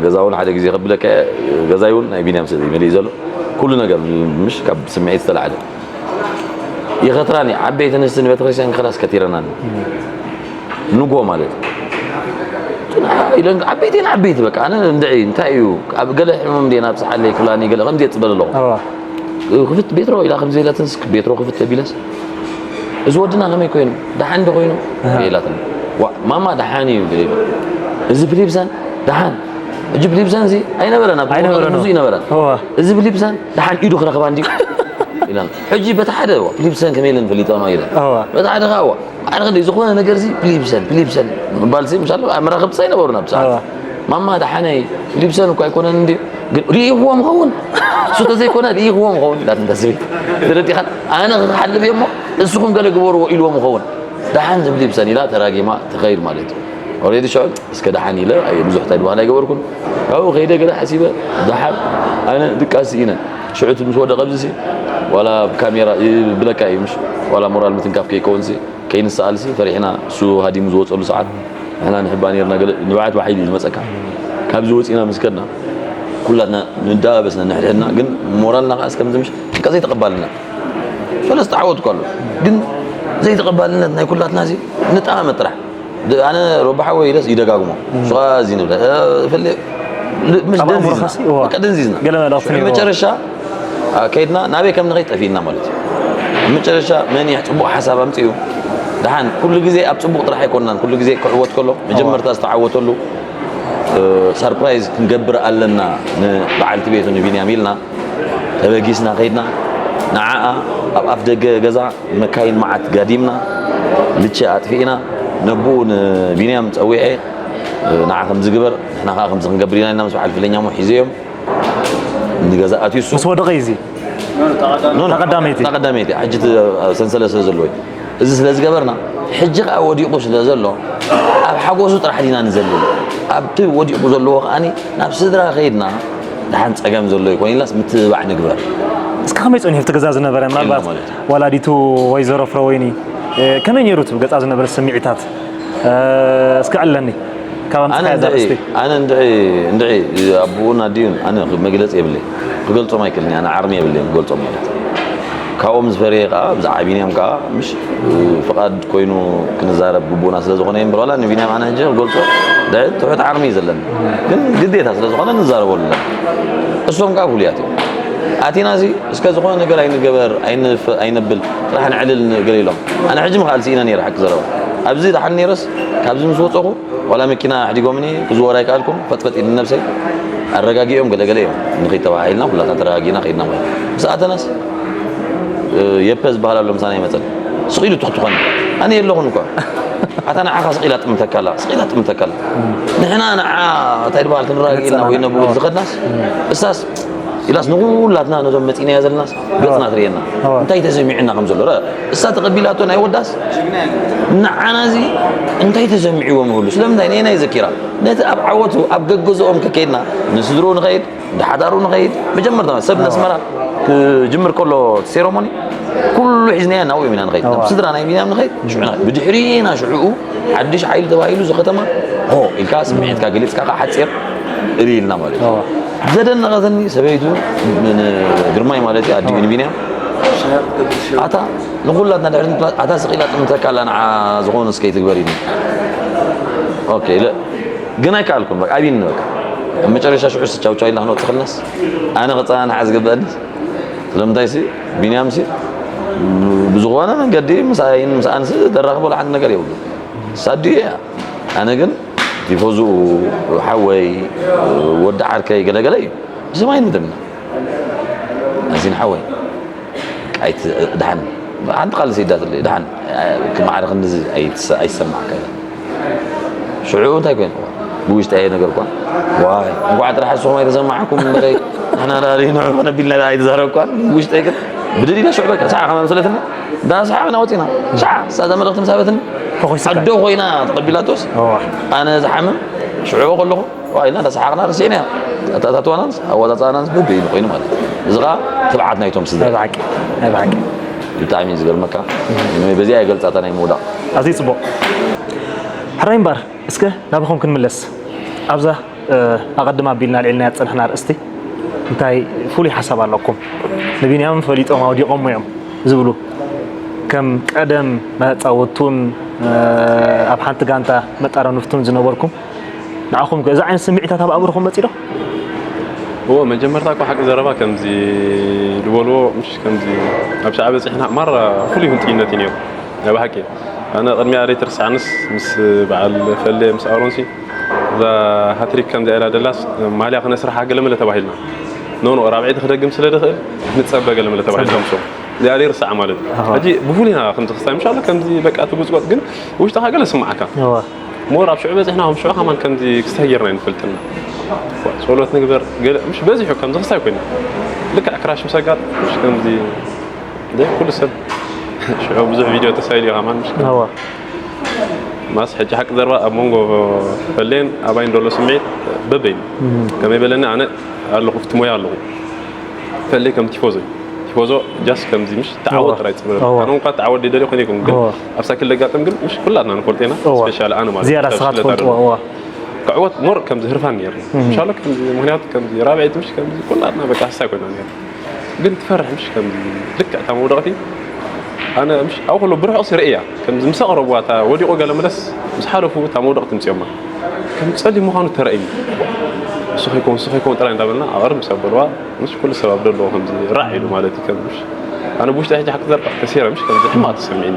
ገዛ እውን ሓደ ግዜ ከብለካ እየ፣ ገዛይ እውን ናይ ቢንያም ስእሊ መሊኡ ዘሎ። ኩሉ ነገር፣ ምሽ ካብ ስምዒት ዝተላዕለ። ይኸትራኒ፣ ዓበይቲ ኣንስቲ ንቤተክርስትያን ክኸዳስ ከቲረናኒ። ንጎ ማለት እዩ። ኢለን ዓበይቲ እየን ዓበይቲ፣ በቃ፣ ኣነ እንድዒ፣ እንታይ እዩ፣ ኣብ ገለ ሕሙም እንድየ፣ ናብ ሰሓለይ ክብላኒ፣ ገለ ከምዚ እየ ጽበል ኣለኹ። እዋ። ክፍት ቤትሮ ኢላ ከምዚ ኢላትንስ፣ ቤትሮ ክፍት ኣቢለስ፣ እዚ ወድና ከመይ ኮይኑ? ደሓን ዶ ኮይኑ? ኣሃ። ኢላትን። ዋ፣ ማማ ደሓን እዩ፣ ገለ ኢሉ። እዚ ፊሊፕሰን ደሓን። ሕጂ ፊሊፕሰን እዚ ኣይነበረን፣ ኣብ ኣይነበረን። ብዙ ይነበረን። እዋ። እዚ ፊሊፕሰን ደሓን ኢዱ ክረኽባ እንድዩ። ኢላን። ሕጂ በቲ ሓደ፣ ዋ፣ ፊሊፕሰን ከመይ ኢለን ፈሊጠኖ ኢለን። እዋ። በቲ ሓደ ከኣ፣ ዋ፣ ኣነ ክንደይ ዝኾነ ነገር እዚ ፊሊፕሰን፣ ፊሊፕሰን ምባል ሲ፣ ምሻሎ፣ ኣብ መራኸብቲ ኣይነበሩን ኣብቲ ሰዓት። እዋ። ማማ ደሓነይ፣ ፊሊፕሰን እኳ ኣይኮነን እንድዩ፣ ግን ርኢኽዎም ኸውን? እሱ ተዘይኮነ ርኢኽዎም ኸውን? ኢላትን እታ ሰበይቲ። ተረዲኻን? ኣነ ክሓልፍ እየ እሞ፣ ንስኹም ገለ ግበርዎ ኢልዎም ኸውን? ደሓን ዝብል ይብሰን ኢላ ተራጊማ ትኸይድ ማለት እዩ። ኦሬዲ ሽዑ እስከ ደሓን ኢለ ኣየ ብዙሕ እንታይ ድባል ኣይገበርኩን። ካብኡ ከይደ ገለ ሓሲበ ደሓን ኣነ ድቃስ ኢነ ሽዑ እቲ ምስ ወደቐ ኣብዚ ሲ ዋላ ብካሜራ ይብለካ እዩ ምሽ ዋላ ሞራል ምትንካፍ ከይከውንሲ ከይንሰኣልሲ ፈሪሕና እሱ ሃዲሙ ዝወፀሉ ሰዓት ንሕና ንሕባ ነርና ገለ ንብዓት ብሓይሊ እዩ ዝመፀካ። ካብዚ ወፂና ምስ ከድና ኩላትና ንደባበስና ንሕድሕድና ግን ሞራልና ከዓ እስከምዚ ምሽ ጭንቀ ዘይተቐባልና ሰለስተ ዓወት እኳ ኣሎ ግን ዘይተቐባልነት ናይ ኩላትና ሲ ንጠማመ ጥራሕ ኣነ ሮባ ሓወይ ኢለስ ይደጋግሞ ሱቓ እዚ ንብለ ፈለ ምሽ ደንዚዝና ደንዚዝና መጨረሻ ከይድና ናበይ ከም ንኸይድ ጠፊእና ማለት እዩ። መጨረሻ መኒሕ ፅቡቕ ሓሳብ ኣምፅኡ ደሓን ኩሉ ግዜ ኣብ ፅቡቕ ጥራሕ ኣይኮንናን ኩሉ ግዜ ክዕወት ከሎ መጀመርታ ዝተዓወተሉ ሰርፕራይዝ ክንገብር ኣለና ንበዓልቲ ቤቱ ንቢንያም ኢልና ተበጊስና ከይድና ንዓኣ ኣብ ኣፍ ደገ ገዛ መካይን መዓት ጋዲምና ልቸ ኣጥፊእና ነብኡ ንቢንያም ፀዊዐ ንዓ ከምዚ ግበር ንሕና ከዓ ከምዚ ክንገብር ኢና ኢልና ምስ በዓል ፍለኛ ሞ ሒዘዮም ንገዛ ኣትዩ እሱ ምስ ወደቐ እዩ እዚ ኖ፣ ኖ፣ ተቐዳመይቲ። ተቐዳመይቲ ሕጂ እቲ ሰንሰለት ስለ ዘለዎ እዩ። እዚ ስለ ዝገበርና ሕጂ ከዓ ወዲቑ ስለ ዘሎ ኣብ ሓጎሱ ጥራሕ ዲና ንዘልል ኣብቲ ወዲቑ ዘለዎ ከዓኒ ናብ ስድራ ከይድና ደሓን ፀገም ዘሎ ይኮን ኢልናስ ምትብባዕ ንግበር እስከ ከመይ ጸኒሑ ኣብቲ ገዛ ዝነበረ ምናልባት ማለት እዩ። ወላዲቱ ወይዘሮ ፍረወይኒ እ፣ ከመይ ነይሩ እቲ ገጻ ዝነበረ ስምዒታት እ፣ እስከ ዕለኒ ካብ ኣነ ኣምጽኻያ እንድዒ ዘርእስቲ ኣነ እንድዒ እንድዒ ኣቦኡን ኣዲኡን ኣነ መግለጺ የብለይ ክገልጾም ኣይክእልን ኣነ ዓርሚ የብለይ ክገልጾም ማለት እዩ። ካብኦም ዝፈርየ ከዓ ብዛዕባ ቢንያም ከዓ ምሽ ፍቓድ ኮይኑ ክንዛረብ ግቡእና ስለ ዝኾነ እምበር ዋላ ንቢንያም ኣነ ሕጂ ክገልጾ ድዒ ትሑት ዓርሚ እዩ ዘለኒ ግን ግዴታ ስለ ዝኾነ ንዛረበሉ ኣለና። እሶም ከዓ ፍሉያት እዮም። ኣቲና እዚ እስከ ዝኾነ ነገር ኣይንገበር ኣይንፍ- ኣይነብል ጥራሕ ንዕልል ንገለ ኢሎም ኣነ ሕጂ ምኽኣል ስኢነ ነይረ ሓቂ ዘረባ ኣብዚ ደሓን ነይረስ ካብዚ ምስ ወፀኹ ዋላ መኪና ኣሕዲጎምኒ ክዝወር ኣይከኣልኩን ፈጥፈጥ ኢሉ ነብሰይ ኣረጋጊኦም ገለገለ እዮም ንኸይድ ተባሂልና ኩላትና ተረጋጊእና ከይድና ማለት ምስ ኣተናስ የፐ ዝበሃል ኣሎ ምሳና ይመፀን ስቕ ኢሉ ትኽትኾኒ ኣነ የለኹን እኳ ኣታ ንዓኻ ስቕ ኢላ ጥምተካ ኣላ ስቕ ኢላ ጥምተካ ኣላ ንሕና ንዓ እንታይ ዝበሃል ክንረጋጊ ኢልና ወይ ነብኡ ዝኸድናስ እሳስ ኢላስ ንኹላትና ነዞም መፂናያ ዘለናስ ገፅና ትርእየና እንታይ ተሰሚዑና ከም ዘሎ እሳ ተቐቢላቶ ናይ ወዳስ ንዓና እዚ እንታይ ተሰሚዕዎም ይህሉ ስለምንታይ ንየናይ ዘኪራ ነቲ ኣብ ዓወቱ ኣብ ገገዝኦም ከከይድና ንስድርኡ ንኸይድ ንሓዳሩ ንኸይድ መጀመርታ ሰብ ነስመራ ክጅምር ከሎ ሴሮሞኒ ኩሉ ሒዝናዮ ናብኡ ኢና ንኸይድ ናብ ስድራ ናይ ቢንያም ንኸይድ ሽዑ ንኸይድ ብድሕሪና ሽዕኡ ሓድሽ ሓይሊ ተባሂሉ እዚ ከተማ ሆ ኢልካ ስምዒትካ ገሊፅካ ከዓ ሓፂር እልይ ኢልና ማለት እዩ። ዘደነቐትኒ ሰበይቱ ግርማይ ማለት እዩ ኣዲኡ ንቢንያም ኣታ ንኹላትና ድሕሪ ኣታ ስቕ ኢላ ጥምተካ ኣላ ንዓ ዝኾነ እስከይ ትግበር ኢሉ ኦኬ ኢለ ግን ኣይከኣልኩን በቃ ኣብይኒ በቃ ኣብ መጨረሻ ሽዑ ስቻውቻው ኢልና ክንወፅእ ከለናስ ኣነ ክፀናንሓ ዝግበአኒ ስለምንታይ ሲ ቢንያም ሲ ብዝኾነ መንገዲ ምሳይን ምስኣንስ ደራኽቦ ሓንቲ ነገር የብሉ ሳዲ እያ ኣነ ግን ቲፎዝኡ ሓወይ ወዲ ዓርከይ ገለገለ እዩ ብሰማይ ምድርና ኣዚን ሓወይ ኣይት ደሓን ሓንቲ ቃል ሲዳትለይ ደሓን ክማዕረ ክንድዚ ኣይሰማዕካ ሽዑ እንታይ ኮይኑ ብውሽጢ ኣየ ነገር እኳ ዋይ እንኳዕ ጥራሕ ንስኹም ኣይተሰማዕኩም እምበረይ ንሕና ዳሪ ንዑ ነቢልና ኣይተዛረብኳን ብውሽጠይ ግን ብድድ ኢለ ሽዑ በቃ ሰዓ ከማን ስለትኒ ዳሰሓቕና ወፂና ሻዓ እዛ መልእኽቲ ምስ ሃበትኒ ኣዶ ኮይና ተቐቢላቶስ ኣነ ዝሓምም ሽዑ ከለኹ ኢልና ዳሰሓቕና ርሲዕና ኣታታትዋናንስ ኣወፃፅኣናንስ በበይኑ ኮይኑ ማለት እዚ ከዓ ትብዓት ናይቶም ስድራ ብጣዕሚ ዝገርመካ በዚኣ የገልፃታ ናይ ምውዳቕ ኣዝዩ ፅቡቕ ሕራይ እምበር እስከ ናባኹም ክንምለስ ኣብዛ ኣቐድም ኣቢልና ኣልዒልናያ ዝጸናሕና ኣርእስቲ እንታይ ፍሉይ ሓሳብ ኣለኩም? ንቢንያም ፈሊጦም ኣውዲቖሞ እዮም ዝብሉ ከም ቀደም መጻወቱን ኣብ ሓንቲ ጋንታ መጣረንፍቱን ዝነበርኩም ንዓኹም ከ እዚ ዓይነት ስምዒታት ኣብ ኣእምሮኹም መጺ ዶ? እወ መጀመርታ እኮ ሓቂ ዘረባ ከምዚ ዝበልዎ ምሽ ከምዚ ኣብ ሻዕ በፂሕና ማራ ፍሉይ ህንጥይነት እዩ ነይሩ ናይ ብሓቂ ኣነ ቅድሚያ ዘይትርስዓንስ ምስ በዓል ፈሌ ምስ ኣሮንሲ እዛ ሃትሪክ ከምዚኣ ኢላ ደላስ ማልያ ክነስርሓ ገለመለ ተባሂልና ኖ ኖ ራብዐይቲ ክደግም ስለ ድኽእል ንጸበ ገለመለ ተባሂሉ ከምሶ እዚኣ ዘይርሳዕ ማለት እዩ ሕጂ ብፉል ኢና ከምዚ ክስታይ ምሻሎ ከምዚ በቃ ትጉጽጎጥ ግን ውሽጥኻ ገለ ስማዓካ ሞር ኣብ ሽዑ በፂሕና ከም ሽዑ ከማን ከምዚ ክስታይ ጌርና ይንፈልጥና ጸሎት ንግበር ገለ ምሽ በዚሑ ከምዚ ክስታይ ኮይና ልክዕ ክራሽ ምሰጋር ምሽ ከምዚ ኩሉ ሰብ ሽዑ ብዙሕ ቪድዮ ተሳኢሉ እዩ ከማን ምሽ እዋ ማስ ሕጂ ሓቂ ዘረባ ኣብ መንጎ ፈሌን ኣባይን ዘሎ ስምዒት በበይኑ ከመይ በለኒ ኣነ ኣለኹ ፍቲ ሞያ ኣለኹ ፈሌ ከም ቲፎዞ እዩ ቲፎዞ ጃስ ከምዚ ምሽ ተዓወት ጥራይ ፅብረ እዋ። ኣነ እንኳ ተዓወት ደደልዮ ኮይነ ይኹን ግን እዋ። ኣብ ሳይክል ደጋጥም ግን ምሽ ኩላትና ንፈልጦ ኢና እዋ። ስፔሻል ኣነ ማለት ዝያዳ ካብ ስኻ ሽለታ ትፈልጥዎ ደሎ። እዋ ክዕወት ሞር ከምዚ ህርፋን ነይሩ ምሻሎ ከምዚ ምክንያቱ ከምዚ ራብዐይቲ ምሽ ከምዚ ኩላትና በቃ ሓሳይ ኮይና ነይሩ ግን ትፈርሕ ምሽ ከምዚ ልክዕ እታ መውደቕቲ ኣነ ምሽ ኣብ ከሎ ብርሑቕ ስርኢ እያ ከምዚ ምስ ኣቕረብዋ እታ ወዲቑ ገለ መለስ ምስ ሓለፉ እታ መውደቕቲ ምፅኦማ ከም ፀሊም ምዃኑ ተረእዩ ንሱ ከይከውን ንሱ ከይከውን ጥራይ እንዳበልና ኣቐር ምስ ኣበልዋ ምስ ኩሉ ሰብ ኣብ ደለዎ ከምዚ ራዕ ኢሉ ማለት እዩ ከም ምሽ ኣነ ብውሽጢ ሕጂ ሓቂ ዘርባሕ ተሲረ ምሽ ከምዚ ሕማቕ ተሰሚዕኒ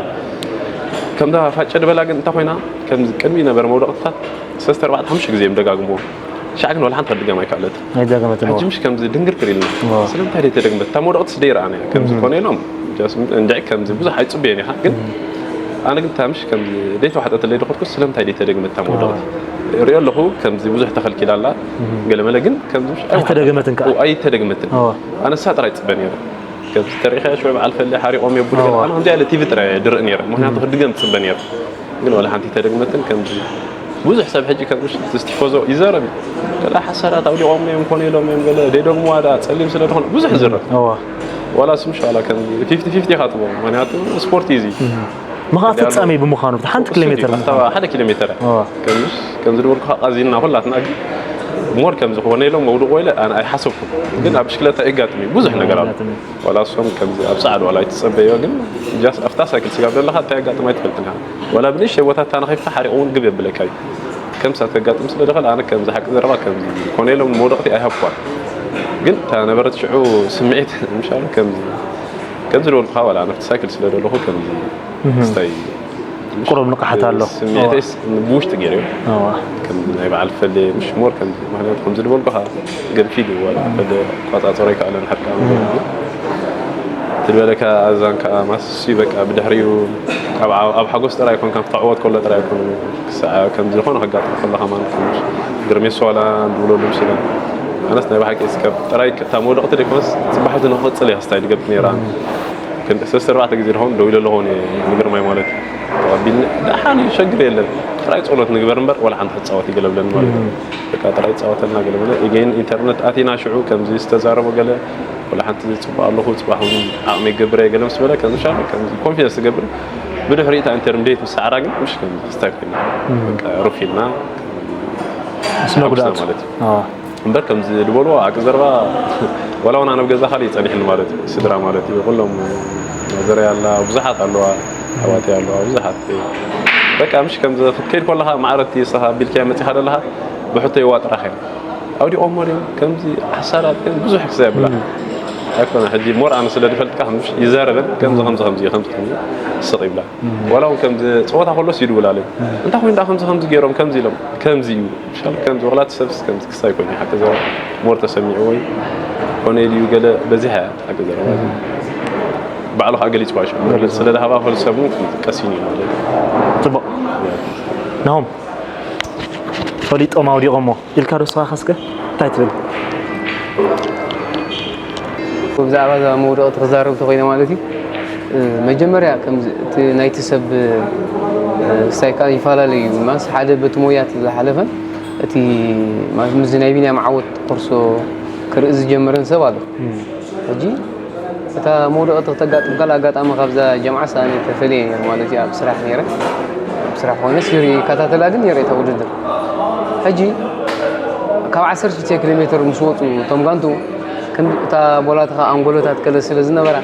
ከምዛ ፋጨ ድበላ ግን እንታይ ኮይና ከምዚ ቅድሚ ነበረ መውደቕትታት ሰለስተ ኣርባዕተ ሓሙሽተ ግዜ እዮም ደጋግሞ ሻዕ ግን ወላ ሓንቲ ክድገም ኣይከኣለት ኣይደገመትን ሕጂ ምሽ ከምዚ ድንግርግር ኢልና እዋ። ስለምንታይ ደይ ተደግመት እታ መውደቕቲ ስደይ ረኣና ከምዚ ኮነ ኢሎም just እንድዒ ከምዚ ብዙሕ ኣይፅበየን ኢኻ ግን ኣነ ግን እታ ምሽ ከምዚ ደይ ተዋሕጠትለይ ድኸድኩ ስለምንታይ ደይ ተደግመት እታ መውደቕቲ ሪኦ ኣለኹ ከምዚ ብዙሕ ተኸልኪላ ኣላ ገለመለ ግን ከምዚ ምሽ ኣይተደገመትን ከዓ ኣይተደግመትን እዋ ኣነ እሳ ጥራይ ፅበ ነይረ ከምዚ ተሪኸ ሽዑ በዓል ፈለ ሓሪቖም የቡል እዋ። ኣነ ከምዚ ያለ ቲቪ ጥራይ ድርኢ ነይረ ምክንያቱ ክድገም ፅበ ነይረ ግን ወላ ሓንቲ ተደግመትን ከምዚ ብዙሕ ሰብ ሕጂ ከምዚ ስቲፎዞ ይዘረብ እዩ ገለ ሓሳዳት ኣውዲቖም እዮም ኮነ ኢሎም እዮም ገለ ደይደግምዋ ዳ ፀሊም ስለ ዝኾነ ብዙሕ ዝረብ እዋ ዋላ ስም ሻላ ከም ፊፍቲ ፊፍቲ ኢኻ ትቦ ምክንያቱ ስፖርት እዩ እዚ ምኻ ፍጻሜ ብምዃኑ ሓንቲ ኪሎ ሜትር ኣታ ሓደ ኪሎ ሜትር እዋ ከምዚ ከምዚ ዝበልኩ ቃዚና ኩላትና ግን ሞር ከምዚ ክኾነ ኢሎም መውድቕ ወይለ ኣነ ኣይሓሰብኩም ግን ኣብ ብሽክለታ የጋጥም እዩ ብዙሕ ነገር ኣሎ ዋላ እሶም ከምዚ ኣብ ፃዕድ ዋላ ኣይትፀበዮ ግን ጃስ ኣብታ ሳይክል ስጋብ ዘለካ እንታይ ኣጋጥም ኣይትፈልጥን ኢኻ ዋላ ብንእሽተይ ቦታ እታ ንኸይፍካ ሓሪቑ እውን ግብ የብለካ እዩ ከም ሳት ከጋጥም ስለ ደኸል ኣነ ከምዚ ሓቂ ዘረባ ከምዚ ኮነ ኢሎም ንመውደቕቲ ኣይሃብኳን ግን እታ ነበረት ሽዑ ስምዒት ምሻሉ ከምዚ ከምዚ ዝበልኩኻ ዋላ ኣነ ኣብቲ ሳይክል ስለ ዘለኹ ከምዚ ስታይ ቁሩብ ንቕሓት ኣሎ ስምዒተይስ ብውሽጢ ገይረ እዋ ከም ናይ በዓል ፈለ ምሽ ሞር ከም ምክንያቱ ከምዚ ዝበልኩኻ ገንፊል እዩ ዋላ ፈለ ቋፃፀሮ ኣይከኣለን ሓድካ ትበለካ ኣዛን ከዓ ማስሲ በቃ ብድሕሪኡ ኣብ ሓጎስ ጥራይ ይኮን ከም ተዕወት ከሎ ጥራይ ይኮን ክሳዕ ከም ዝኾነ ከጋጥም ከሎ ከማን ግርሜ ሶላ ድብለሉ ስለ ኣነስ ናይ ብሓቂ እስከ ጥራይ እታ መውደቕቲ ደይኮነስ ፅባሕቲ ንክቕፅል እያ ስታይ ድገብር ነይራ ክንዲ ሰለስተ ኣርባዕተ ግዜ ድኸውን ደው ኢለ ኣለኹ ንግርማይ ማለት እዩ ተቐቢልኒ ደሓን እዩ ሸግር የለን ጥራይ ፀሎት ንግበር እምበር ወላ ሓንቲ ክፃወት ይገለብለኒ ማለት እዩ በቃ ጥራይ ፃወተልና ገለበለ ኢገይን ኢንተርነት ኣቲና ሽዑ ከምዚ ዝተዛረቦ ገለ ወላ ሓንቲ ፅቡቅ ኣለኹ ፅባሕ እውን ዓቕሚ ይገብር እየ ገለ ምስ በለ ከምዚ ሻ ከምዚ ኮንፊደንስ ትገብር ብድሕሪ እታ ኢንተርምዴት ምስ ሰዓራ ግን ምሽ ከምዚ ስታይ ኮይና በቃ ሩፍ ኢልና ምስ መጉዳእቱ ማለት እዩ እምበር ከምዚ ዝበልዎ ኣቂ ዘረባ ዋላ እውን ኣነ ኣብ ገዛ ካልእ ይፀኒሕኒ ማለት እዩ ስድራ ማለት እዩ ኩሎም ዘረይ ኣላ ብዙሓት ኣለዋ ኣሕዋተይ ኣለዋ ብዙሓት በቃ ምሽ ከምዚ ክትከይድ ከለኻ ማዕረቲ ስኻ ኣቢልካዮ መፂኻ ዘለኻ ብሕቶ ይዋጥራኻ እዮም ኣውዲቖሞ ድዮም ከምዚ ሓሳዳት ግን ብዙሕ ክሰ ብላ ኣይኮነ ሕጂ ሞር ኣነ ስለ ዝፈልጥካ ከምዚ ይዛረበን ከምዚ ከምዚ ከምዚ ከምዚ ከምዚ ስቕ ይብላ ዋላ እውን ከምዚ ፀወታ ከሎስ ይድውላለይ እንታይ ኮይኑ ዳ ከምዚ ከምዚ ገይሮም ከምዚ ኢሎም ከምዚ እዩ ምሻል ከምዚ ወላ እቲ ሰብስ ከምዚ ክሳይ ኮይኑ ሓቂ ዘረባ ሞር ተሰሚዕዎ እዩ ኮነ ኢሉ እዩ ገለ በዚሓ እያ ሓቂ ዘረባ ባዕሉ ከዓ ገሊፅዋ ሽዑ ስለ ዝሃባ ከሉ ሰሙ ቀሲኑ እዩ ማለት እዩ ፅቡቅ ናሆም ፈሊጦም ኣውዲቖሞ ኢልካ ዶ ስኻ ከስከ እንታይ ትብል ብዛዕባ እዛ መውደቕቲ ክዛረብ ተኮይነ ማለት እዩ መጀመርያ ከምዚ እቲ ናይቲ ሰብ ስታይ ከዓ ይፈላለዩ እዩ ማስ ሓደ በቲ ሞያ ዝሓለፈን እቲ ምስ ናይ ቢንያም ዓወት ኮርሶ ክርኢ ዝጀመረን ሰብ ኣሎ ሕጂ እታ መውደቕቲ ክተጋጥም ካልእ ኣጋጣሚ ካብዛ ጀምዓ ሰኣኒ ተፈልየ ነይሩ ማለት እዩ ኣብ ስራሕ ነይረ ኣብ ስራሕ ኮይነ ሲሪ ይከታተላ ግን ነይረ እታ ውድድር ሕጂ ካብ ዓሰርተ ሽዱሽተ ኪሎ ሜትር ምስ ወፁ እቶም ጋንቱ ከም እታ ቦላትኻ ኣንጎሎታት ከለ ስለ ዝነበራ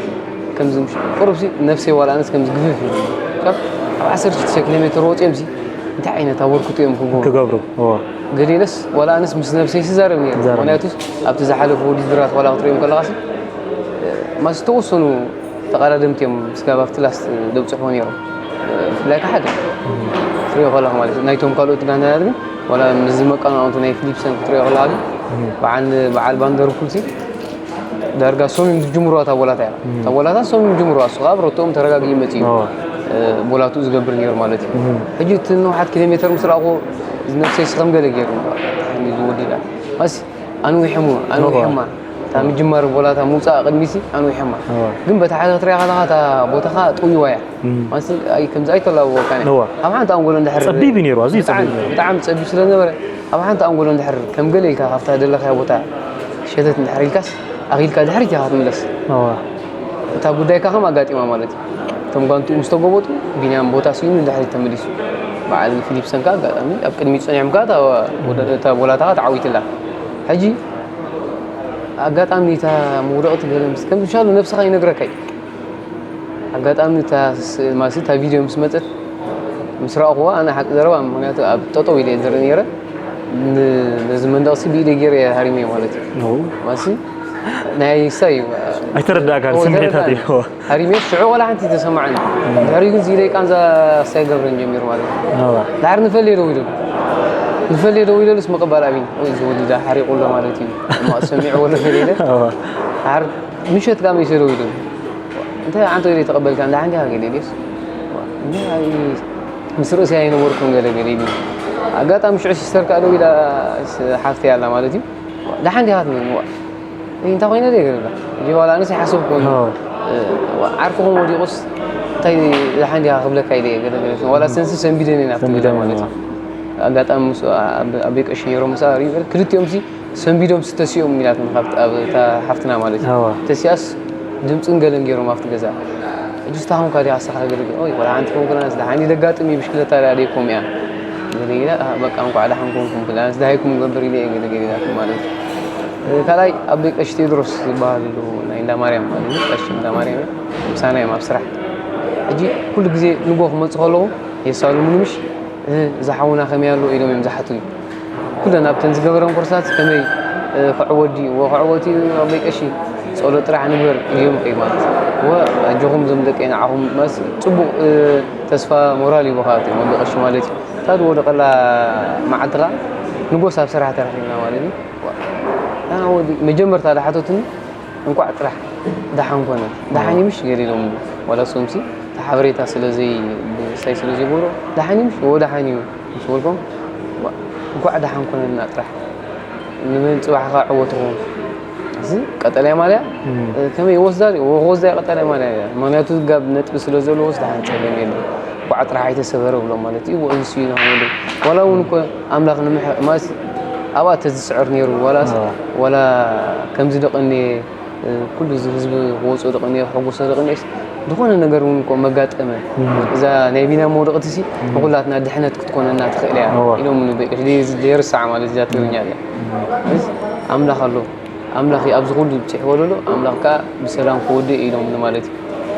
ከምዚ ቁሩብሲ ነፍሰይ ዋላ ኣነስ ከምዚ ግፍፍ ኢሉ ካብ ኣብ ዓሰርተ ሽዱሽተ ኪሎ ሜትር ወፂኦምሲ እንታይ ዓይነት ኣበርክቶ እዮም ክገብሩ ክገብሩ እዎ ገሊለስ ዋላ ኣነስ ምስ ነብሰይ ስዛረብ ነይረ ትዛረብ። ምክንያቱስ ኣብቲ ዝሓለፉ ውድድራት ዋላ ክትሪኦም ከለኻሲ ማስ ዝተወሰኑ ተቐዳደምቲ እዮም ስጋብ ኣብቲ ላስት ደብፅሕዎ ነይሮም ብፍላይ ከዓ ሓደ ክትሪኦ ከለኻ ማለት እዩ ናይቶም ካልኦት ጋንታታት ግን ዋላ ምስዚ መቀናቕንቱ ናይ ፊሊፕሰን ክትሪኦ ከለኻ ግን በዓል በዓል ቫንደርፑልሲ ዳርጋ ሶም እዮም ዝጅምሩዋ እታ ቦላታ እያ እታ ቦላታ ሶም እዮም ዝጅምሩዋ እሱ ከዓ ብረትኦም ተረጋጊኡ መፅኡ እዩ እዎ ቦላትኡ ዝገብር ነይሩ ማለት እዩ ሕጂ እቲ ንውሓት ኪሎ ሜትር ምስ ረኣኹ ነብሰይ ስኸም ገለ ገይሩ ዝወዲላ ኣስ ኣንዊሐሞ ኣንዊሐማ ኣብ ምጅማር ቦላታ ምውፃእ ቅድሚሲ ኣንዊሐማ። እዋ። ግን በታ ሓደ ክትሪኣ ከለኻ እታ ቦታኻ ጥውይዋ እያ። እም። ማለት ኣይ ከምዚ ኣይተላብወካን እያ። እዋ። ኣብ ሓንቲ ኣንጎሎ እንድሕር ጸቢብ እዩ ነይሩ፣ ኣዝዩ ብጣዕሚ- ጸቢብ ነይሩ። ብጣዕሚ ጸቢብ ስለ ዝነበረ ኣብ ሓንቲ ኣንጎሎ እንድሕር ከም ገለ ኢልካ ካብታ ዘለኻያ ቦታ ሸተት እንድሕር ኢልካስ ኣኺልካ ድሕሪት ኢኻ ትምለስ። እዋ። እታ ጉዳይካ ከም ኣጋጢማ ማለት እዩ። እቶም ጓንትኡ ምስ ተጎበጡ ቢንያም ቦታ ስኢኑ ንድሕሪት ተመሊሱ። በዓል ፊሊፕሰን ከኣ ኣጋጣሚ ኣብ ቅድሚት ጸኒሖም ከኣ እታ ወደ- እታ ቦላታ ከኣ ተዓዊትላ። ሕጂ ኣጋጣሚ እታ መውደቕቲ ገለ ምስ ከም ዝሻሉ ነብስኻ ይነግረካ እዩ። ኣጋጣሚ እታ ስ- ማለት እታ ቪድዮ ምስ መጸት ምስ ረኣኹዋ ኣነ ሓቂ ዘረባ ምኽንያቱ ኣብ ጠጠው ኢለ እየ ዝርኢ ነይረ። ን- ነዚ መንደቕሲ ብኢደይ ገይረ እየ ሃሪመዮ ማለት እዩ። ኖ። ማለት ናይ ንሳ እዩ። ኣይተረዳእካን እዎ፣ ስምዒታት ተረዳእኒ። እዩ። ሃሪመዮ ሽዑ ቆላ ሓንቲ ተሰማዓኒ። ድሕሪኡ ግን እዚ ኢለይ ቃንዛ ሳይ ገብረን ጀሚሩ ማለት እዩ። እዋ። ድሓር ንፈልየ ደው ኢሉ ንፈልየ ደው ኢለሉስ ምቕባል ኣብይኒ ወይ እዚ ወዲ ዳ ሓሪቑ ኣሎ ማለት እዩ። እሞ ሰሚዑ ወለ ገለ ኢለ እዋ። ድሓር ምሸት ካብ መይሰ ደው ኢሉ እንታይ ዓንቶ ኢለ ተቐበልካ እንዳ ሓንዲኻ ገለ ኢለስ ምስ ርእሲ ኣይነበርኩም ገለ ገለ ኢሉ ኣጋጣሚ ሽዑ ሲስተር ከዓ ደው ኢላ ሓፍቲ ኣላ ማለት እዩ። ደሓን ዲኻ ትብል እንታይ ኮይነ ደይ ገለ እዚ ዋላ ኣነስ ይሓሰብኩ አዎ። ዓርክኹም ወዲቑስ እንታይ ደሓን ዲኻ ክብለካ ኢለ ገለ ገለ ዋላ ሰንሲ ሰንቢደን ኢና ትብል ሰንቢደን ማለት ኢና። እዩ። ኣጋጣሚ ምስ ኣበይ ቀሺ ነይሮም ምስ ኣሪ ክልቲኦም ሲ ሰንቢዶም ስተሲኦም ኢላትኒ ካብቲ ኣብ እታ ሓፍትና ማለት እዩ ኣዋ። ተሲኣስ ድምፅን ገለን ገይሮም ኣብቲ ገዛ ሕጂ ስታኹም ካዲ ኣሳኻ ገለ ገለ ኦይ ወላ ሓንቲ ኮንኩና ደሓን ደጋጥም እዩ ብሽክለታ ዳ ደይኮም እያ ገለ ኢላ በቃ እንኳዕ ደሓን ኮንኩም ብላ ዝደሃይኩም ገብር ኢለ እየ ገለ ገለ ኢላትኒ ማለት እዩ። ካልኣይ ኣቦይ ቀሺ ቴድሮስ ዝበሃል ኣሎ ናይ እንዳ ማርያም ማለት እዩ ቀሺ እንዳ ማርያም ምሳና እዮም ኣብ ስራሕ ሕጂ ኩሉ ግዜ ንጎ ክመፁ ከለኹ የሳሉሙኒ ምሽ እዚ ሓውና ከመይ ኣሎ ኢሎም እዮም ዝሓቱኒ ኩለን ኣብተን ዝገበረን ኮርሳት ከመይ ክዕወት ድዩ ክዕወት እዩ ኣቦይ ቀሺ ጸሎት ጥራሕ ንግበር ኢዮም ቀይ ማለት ወ ኣጆኹም ዞም ደቀይ ንዓኹም መስ ጽቡቕ ተስፋ ሞራል ይቦኻ እቲ ወዲ ቀሺ ማለት እዩ እታ ዝወደቐላ መዓልትኻ ንጎስ ኣብ ስራሕ ተረኺብና ማለት እዩ መጀመርታ ዝሓተቱኒ እንቋዕ ጥራሕ ደሓን ኮነ ደሓን ይምሽ ገለ ኢሎም ዋላ ሶምሲ እቲ ሓበሬታ ስለ ዘይ ብሳይ ስለ ዘይገብሮ ደሓን ይምሽ ወ ደሓን እዩ ምስ በልኮም እንኳዕ ደሓን ኮነና ጥራሕ ንመን ፅባሕኻ ዕወትኹም እዚ ቀጠልያ ማልያ ከመይ ወስዳ ወስዳ ቀጠልያ ማልያ እያ ምክንያቱ ጋብ ነጥቢ ስለ ዘለዎስ ደሓን ፀገም የለን እንኳዕ ጥራሕ ኣይተሰበረ ብሎም ማለት እዩ ወእንስዩ ንክመሉ ዋላ እውን እኮ ኣምላኽ ንምሕ ማለት ኣብኣ ተዝስዕር ነይሩ ዋላ ዋላ ከምዚ ደቐኒ ኩሉ እዚ ህዝቢ ክወፅኦ ደቐኒ ክሕጎሶ ደቐኒስ ዝኾነ ነገር እውን እኮ መጋጠመ እዛ ናይ ቢና መውደቕቲ ሲ ንኩላትና ድሕነት ክትኮነና ትኽእል እያ ኢሎም ንበይቅሽ ዘይርሳዕ ማለት እዛ ትግርኛ እዚኣ ኣምላኽ ኣሎ ኣምላኽ ኣብዚ ኩሉ ብፅሕዎ ዘሎ ኣምላኽ ከዓ ብሰላም ክወድእ ኢሎም ማለት እዩ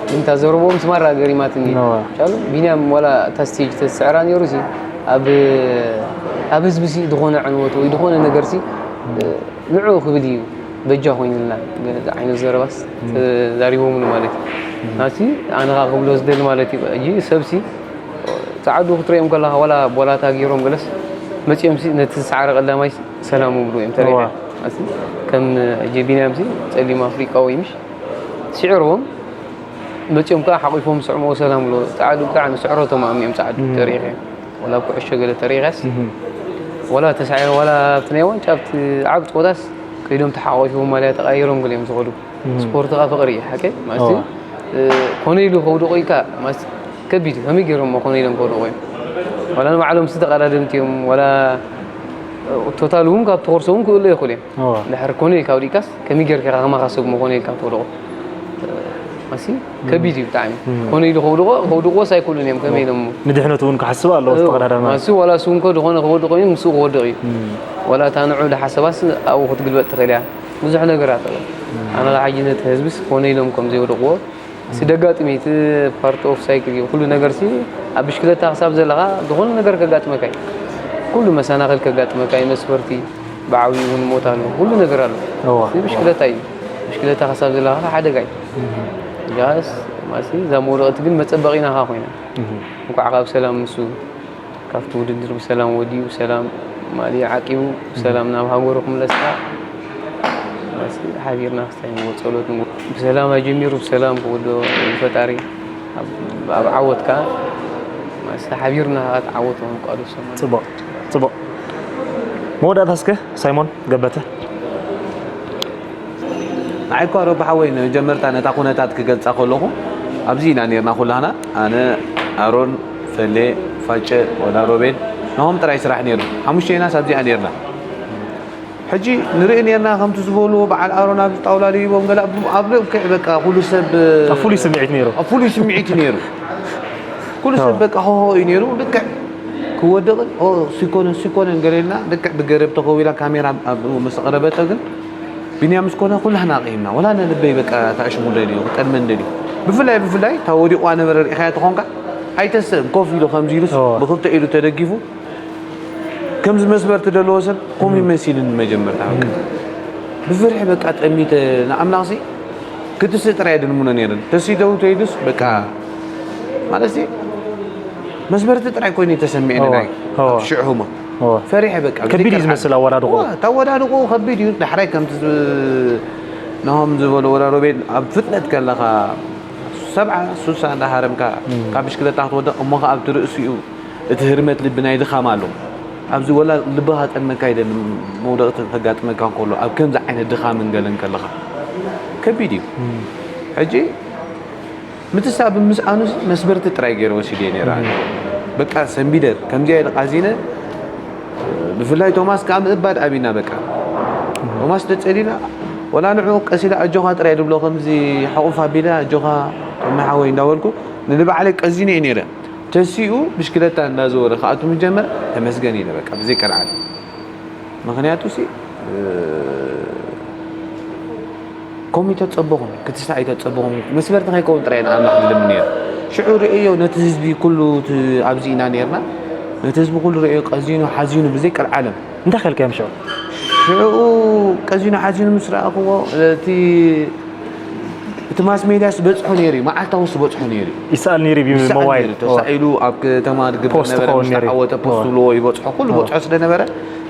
ግን እታ ዘረቦም ስማራ ገሪማትኒ ሻሉ ቢንያም ዋላ እታ ስቴጅ ተዝስዕራ ነይሩ ሲ ኣብ ኣብ ህዝቢ ሲ ዝኾነ ዕንወት ወይ ዝኾነ ነገር ሲ ንዑ ክብል እዩ በጃ ኮይኑልና ዓይነት ዘረባስ ተዛሪቦምሉ ማለት እዩ ናቲ ኣነ ከዓ ክብሎ ዝደሊ ማለት እዩ ሕጂ ሰብሲ ፃዕዱ ክትሪኦም ከለካ ዋላ ቦላታ ገይሮም ገለስ መፂኦም ሲ ነቲ ዝሰዓረ ቀዳማይ ሰላም ይብሉ እዮም ተሪፈ ከም ሕጂ ቢንያም ሲ ፀሊም ኣፍሪቃዊ ምሽ ስዕርዎም መፂኦም ከዓ ሓቂፎም ስዕሞ ሰላም ብሎ ፃዕዱ ብጣዕሚ ስዕረቶም ኣሚኦም ፃዕዱ ተሪኸ ወላ ኩዕሾ ገለ ተሪኸስ ወላ ተሳዒረ ዋላ ኣብቲ ናይ ዋንጫ ኣብቲ ዓብ ፀወታስ ከይዶም ተሓቆፊቦም ማልያ ተቃይሮም ገሊኦም ዝኸዱ ስፖርት ከዓ ፍቅሪ እዩ ሓቀ ማለት ኮነ ኢሉ ከውድቆ ኢልካ ማለት ከቢድ እዩ ከመይ ገይሮም ኮነ ኢሎም ከውድቆ እዮም ዋላ ንባዕሎም ስ ተቀዳደምቲ እዮም ዋላ ቶታል እውን ካብ ተኮርሶ እውን ክእሎ ይኽእሉ እዮም ድሕር ኮነ ኢልካ ውዲቃስ ከመይ ጌርካ ከማኻ ሰብ መኾነ ኢልካ ተውድቆ ማሲ ከቢድ እዩ ብጣዕሚ ኮነ ኢሉ ከውድቆ ከውድቆስ ኣይክእሉን እዮም ከመይ ኢሎም ንድሕነቱ እውን ክሓስብ ኣለዎ ተቀዳዳሪ ማለት ማሲ ዋላ ስውንኮ ዝኾነ ክወድቆ እዩ ምስኡ ክወድቕ እዩ ዋላ እታ ንዑ ዝሓሰባስ ኣብኡ ክትግልበጥ ትኽእል እያ ብዙሕ ነገራት ኣሎ ኣነ ሓጂ ነቲ ህዝብስ ኮነ ኢሎም ከም ዘይወደቅዎ ስደጋጥሚ እቲ ፓርት ኦፍ ሳይክል እዩ ኩሉ ነገር ሲ ኣብ ብሽክለታ ክሳብ ዘለኻ ዝኾነ ነገር ከጋጥመካ እዩ ኩሉ መሰናኽል ከጋጥመካ እዩ መስፈርቲ ብዓብዩ እውን ሞት ኣሎ ኩሉ ነገር ኣሎ እዚ ብሽክለታ እዩ ብሽክለታ ክሳብ ዘለኻ ሓደጋ እዩ ጃስ ማሲ እዛ መውደቕቲ ግን መፀበቒ ናኻ ኮይና እንኳዕ ካብ ሰላም ምስ ካብቲ ውድድር ብሰላም ወዲኡ ብሰላም ማሊ ዓቂቡ ብሰላም ናብ ሃገሩ ክምለስ ከዓ ሓቢርና ክስታይ ንጎ ፀሎት ንጎ ብሰላም ኣጀሚሩ ብሰላም ክወዶ ፈጣሪ ኣብ ዓወት ከዓ ሓቢርና ከዓ ተዓወት ምቋደሶ ፅቡቅ ፅቡቅ መወዳእታ እስከ ሳይሞን ገበተ ንዓይ እኳ ረቢ ሓወይ ንመጀመርታ ነታ ኩነታት ክገልጻ ከለኹ ኣብዚ ኢና ነርና ኩላህና፣ ኣነ፣ ኣሮን፣ ፈሌ፣ ፋጨ፣ ወላ ሮቤል፣ ናሆም ጥራይ ስራሕ ነይሩ። ሓሙሽቴናስ ኣብዚኣ ነርና። ሕጂ ንርኢ ነርና ከምቲ ዝበልዎ በዓል ኣሮን ኣብዚ ጣውላ ደይቦም ገለ ኣብ ልክዕ በቃ ኩሉ ሰብ ኣብ ፍሉይ ስምዒት ነይሩ። ኣብ ፍሉይ ስምዒት ነይሩ። ኩሉ ሰብ በቃ ሆሆ እዩ ነይሩ። ልክዕ ክወድቕን ኦ ሲኮነን ሲኮነን ገለ ኢልና ልክዕ ብገረብ ተኸዊላ ካሜራ ኣብ ምስ ኣቕረበቶ ግን ቢንያም ምስ ኮነ ኩላህና ኣቕሂምና። ወላ ነልበይ በቃ ታእሽሙ ደልዩ ክጠልመን ደልዩ። ብፍላይ ብፍላይ እታ ወዲቑዋ ነበረ ርኢኻያ ተኾንካ ኣይተስእን ኮፍ ኢሉ ከምዚ ኢሉስ ብክልተ ኢዱ ተደጊፉ ከምዚ መስበርቲ ዘለዎ ሰብ ከምኡ ይመሲልን መጀመርታ በቃ ብፍርሒ በቃ ጠሚተ ንኣምላኽሲ ክትስእ ጥራይ ድልምኖ ነይረን ተሲደው ተይዱስ በቃ ማለት መስበርቲ ጥራይ ኮይኑ ተሰሚዕኒ ናይ ሽዑ ህሞት ፈሪሐ በቃ ከቢድ እዩ ዝመስል ኣወዳድቆ። ተወዳድቆ ከቢድ እዩ። ዳሕራይ ከምቲ ናሆም ዝበሎ ወላ ሮቤል ኣብ ፍጥነት ከለኻ ሰብዓ ሱሳ እንዳሃረምካ ካብ ብሽክለታ ክትወድቕ እሞ ከዓ ኣብቲ ርእሲኡ እቲ ህርመት ልቢ ናይ ድኻም ኣሎ። ኣብዚ ወላ ልብኻ ጠልመካ ይደሊ መውደቕቲ ከጋጥመካ እንከሎ ኣብ ከምዚ ዓይነት ድኻምን ገለን ከለኻ ከቢድ እዩ። ሕጂ ምትሳእ ብምስኣኑስ መስበርቲ ጥራይ ገይረ ወሲደዮ ነይረ ኣነ። በቃ ሰንቢደ ከምዚኣ ኢለ ቃዚነ ብፍላይ ቶማስ ከዓ ምእባድ ኣቢና በቃ ቶማስ ተፀሊላ ወላ ንዑ ቀሲለ ኣጆኻ ጥራይ ድብሎ ከምዚ ሓቑፍ ኣቢለ ኣጆኻ ቶሚ ሓወይ እንዳበልኩ ንንባዕለይ ቀዚነ እየ ነይረ። ተሲኡ ብሽክለታ እንዳዘወረ ክኣቱ ምስ ጀመረ ተመስገን ኢለ በቃ ብዘይ ቀልዓለም። ምኽንያቱ ሲ ከምኡ ኣይተፀበኹን ክትስእ ኣይተፀበኹን መስበርቲ ከይከውን ጥራይ ንኣምላኽ ዝልምን ነይረ። ሽዑ ርእዮ ነቲ ህዝቢ ኩሉ ኣብዚ ኢና ነይርና ነቲ ህዝቢ ኩሉ ርእዮ ቀዚኑ ሓዚኑ ብዘይ ቀልዓለም እንታይ ከልካዮም ሽዑ? ሽዑ ቀዚኑ ሓዚኑ ምስ ረኣኽዎ እቲ እቲ ማስ ሜድያ ዝበፅሖ ነይሩ እዩ መዓልታዊ ዝበፅሖ ነይሩ እዩ ይሰኣል ነይሩ እዩ ይሰኣል ብሞባይል ነይሩ። ተሳኢሉ ኣብ ከተማ ዝግበር ፖስት ነበረ ክኸውን ምስ ነይሩ እዩ። ተዓወተ ፖስት እዎ። ዝብልዎ ይበፅሖ ኩሉ በፅሖ ስለነበረ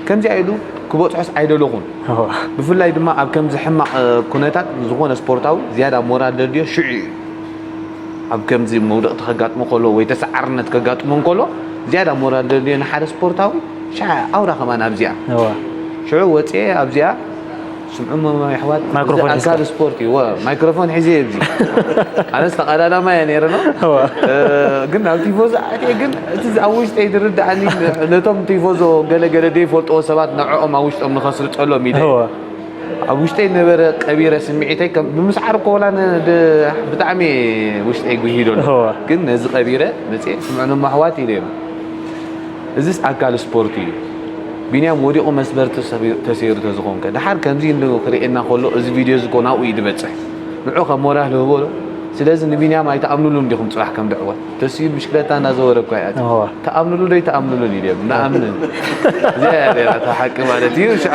ከምዚኣ ኢሉ ክበፅሖስ ኣይደለኹን እዎ። ብፍላይ ድማ ኣብ ከምዚ ሕማቕ ኩነታት ዝኾነ ስፖርታዊ ዝያዳ ሞራል ዘድልዮ ሽዑ እዩ ኣብ ከምዚ መውደቕቲ ከጋጥሞ ከሎ ወይ ተሰዓርነት ከጋጥሞ እንከሎ ዝያዳ ሞራል ዘድልዮ ንሓደ ስፖርታዊ ሽዓ ኣውራ ከማን ኣብዚኣ እዎ። ሽዑ ወፅኤ ኣብዚኣ ስምዑ መማ ኣሕዋት ማይክሮፎን እዚ ኣካል ስፖርት እዩ ወ ማይክሮፎን ሒዘ እየ እዚ ኣነስ ተቐዳዳማ እየ ነይረ ነው ግን ናብ ቲፎዞ ኣትየ ግን እቲ ኣብ ውሽጠይ ዝርድኣኒ ነቶም ቲፎዞ ገለገለ ዘይፈልጥዎ ሰባት ንዕኦም ኣብ ውሽጦም ንኸስርፀሎም ኢለ ኣብ ውሽጠይ ነበረ ቀቢረ ስምዒተይ ብምስዓር ኮላ ብጣዕሚ ውሽጠይ ጉሂዶ ግን ነዚ ቀቢረ መፅየ ስምዑ ነማ ኣሕዋት ኢለ እዮም እዚስ ኣካል ስፖርት እዩ። ቢንያም ወዲቑ መስበርቲ ተሰይሩ ተዝኾንከ ደሓር ከምዚ እንዶ ክርእየና ከሎ እዚ ቪድዮ እዚ ኮ ናብኡ እዩ ዝበፅሕ ንዑ ከም ሞራል ህቦ ዶ ስለዚ ንቢንያም ኣይትኣምኑሉን ዲኹም ፅባሕ ከም ድዕወት ተስዩ ብሽክለታ እናዘወረ እኳ ይኣት ትኣምኑሉ ዶ ኣይትኣምኑሉን ኢልዮም ንኣምንን እዚኣ እያ ኔራ እታ ሓቂ ማለት እዩ ሽዓ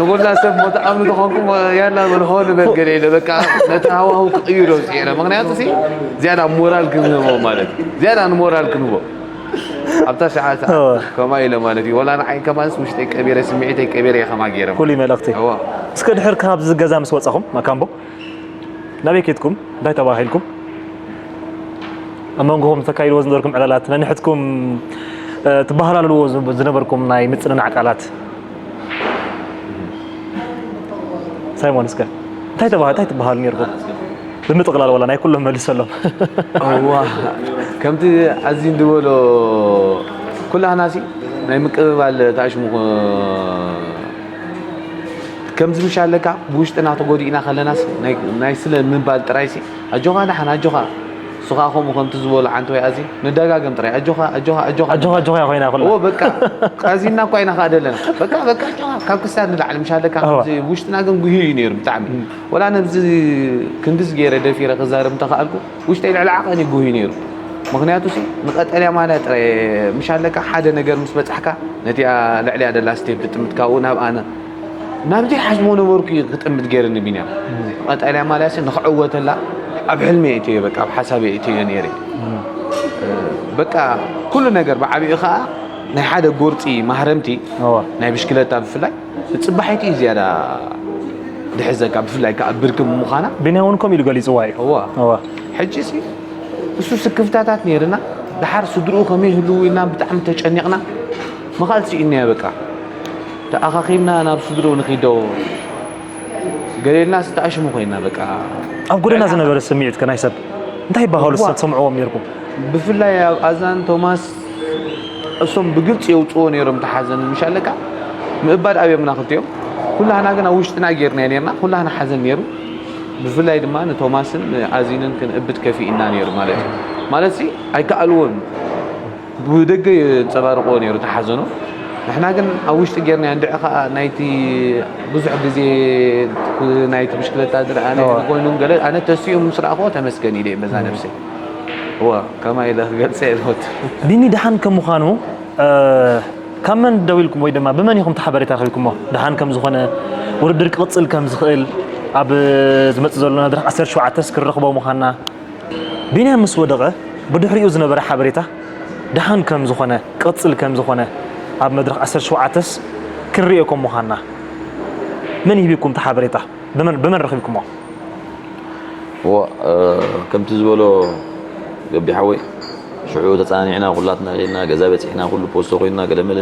ንጎላ ሰብ ሞ ትኣምኑ ተኾንኩም ያላ በልሆ ንበል ገለ ኢለ በቃ ነቲ ሃዋህው ክቕይሮ ዝፅዒረ ምክንያቱ ሲ ዝያዳ ሞራል ክንህቦ ማለት እዩ ዝያዳ ንሞራል ክንህቦ ኣብታ ሰዓት ከምኣ ኢለ ማለት እዩ ወላ ንዓይ ከማንስ ውሽጠይ ቀቢረ ስምዒተይ ቀቢረ እየ ከማ ገይረ ኩሉ መልእክቲ እዋ እስከ ድሕር ካብዚ ገዛ ምስ ወጻኹም ማካምቦ ናበይ ኬድኩም እንታይ ተባሂልኩም ኣብ መንጎኹም ዝተካይድዎ ዝነበርኩም ዕላላት ነንሕትኩም ትበሃላልዎ ዝነበርኩም ናይ ምጽንናዕ ቃላት ሳይሞን እስከ እንታይ ተባሃ እንታይ ትበሃሉ ነርኩም ብምጥቕላል ወላ ናይ ኩሎም መልሰሎም። እዋ ከምቲ ኣዚ እንድበሎ ኩላህናሲ ናይ ምቅብባል ተኣሽሙ ከምዚ ምሽ ኣለካ ብውሽጥና ተጎዲእና ከለናስ ናይ ስለ ምባል ጥራይሲ ኣጆኻ ደሓን ኣጆኻ ንሱ ከዓ ከምኡ ከምቲ ዝበሎ ዓንተወይ ኣዚ ንደጋገም ጥራይ ኣጆኻ ኣጆኻ ኣጆኻ ኣጆኻ ኣጆኻ ኮይና ኩላ እዎ በቃ ቃዚና እኳ ኢና ከዓ ደለና በቃ በቃ ኣጆኻ ካብ ክሳድ ንላዕሊ ምሽ ኣለካ ውሽጥና ግን ጉሂ እዩ ነይሩ ብጣዕሚ ወላ ነዚ ክንድዚ ገይረ ደፊረ ክዛረብ እንተኸኣልኩ ውሽጠይ ልዕሊ ዓቐን ይጉሂ ነይሩ። ምኽንያቱ ሲ ንቐጠልያ ማልያ ጥራይ ምሽ ኣለካ ሓደ ነገር ምስ በጻሕካ ነቲኣ ልዕሊያ ደላ ስቴፕ ትጥምት ካብኡ ናብ ኣነ ናብ ዘይሓስቦ ነበርኩ እዩ ክጥምት ገይርኒ ቢንያም። ቀጠልያ ማልያ ሲ ንኽዕወተላ ኣብ ሕልሚ እትዮ በቃ ኣብ ሓሳብ እትዮ ነይረ። በቃ ኩሉ ነገር ብዓቢኡ ኸዓ ናይ ሓደ ጎርፂ ማህረምቲ ናይ ብሽክለታ ብፍላይ ፅባሒቲ እዩ ዝያዳ ድሕዘካ ብፍላይ ከዓ ብርኪ ብምዃና ቢንያም እውን ከምኡ ኢሉ ገሊፅዋ እዩ እዋ እዋ ሕጂ ሲ እሱ ስክፍታታት ነይርና ደሓር ስድርኡ ከመይ ህልው ኢልና ብጣዕሚ ተጨኒቕና ምኻል ስኢንያ በቃ ተኣኻኺብና ናብ ስድርኡ ንኺዶ ገሌልና ዝተኣሽሙ ኮይና በቃ። ኣብ ጎደና ዝነበረ ስምዒት ከ ናይ ሰብ እንታይ ይበሃሉ እዋ። ትሰምዕዎም ነርኩም? ብፍላይ ኣብ ኣዛን ቶማስ እሶም ብግልፂ የውፅዎ ነይሮም ተሓዘን ምሻለካ ምእባድ ኣብዮምና ክልቲኦም። ኩላህና ግን ኣብ ውሽጥና ጌርና ነርና ኩላህና ሓዘን ነይሩ። ብፍላይ ድማ ንቶማስን ኣዚንን ክንእብድ ከፊእና ነይሩ ማለት እዩ። ማለት ሲ ኣይከኣልዎን። ብደገ የንጸባርቕዎ ነይሩ ተሓዘኖ። ንሕና ግን ኣብ ውሽጢ ጌርና እንድዒ ኸኣ ናይቲ ብዙሕ ግዜ ናይቲ ብሽክለታ ዝረኣነ ኮይኑ ገለ ኣነ ተሲኡ ምስ ረኣኽዎ ተመስገን ኢለ በዛ ነብሰይ። እዋ ከማ ኢለ ክገልጸ የልወት። ቢኒ ደሓን ከም ምዃኑ ካብ መን ደዊልኩም ወይ ድማ ብመን ኢኹም ተሓበሬታ ረኺብኩሞ ደሓን ከም ዝኾነ ውድድር ክቕጽል ከም ዝኽእል ኣብ ዝመጽእ ዘሎ መድረኽ ዓሰርተ ሸውዓተ ክረኽቦ ምዃንና ቢንያም ምስ ወደቐ ብድሕሪኡ ዝነበረ ሓበሬታ ደሓን ከም ዝኾነ ክቕጽል ከም ዝኾነ ኣብ መድረኽ ዓሰርተ ሸውዓተ ክንርእዮ ከም ምዃንና መን ሂብኩም ተሓበሬታ ብመን ብመን ረኺብኩሞ? እዋ ከምቲ ዝበሎ ገቢ ሓወይ ሽዑ ተፃኒዕና ኩላትና ልና ገዛ በፂሕና ኩሉ ፖስቶ ኮይና ገለመለ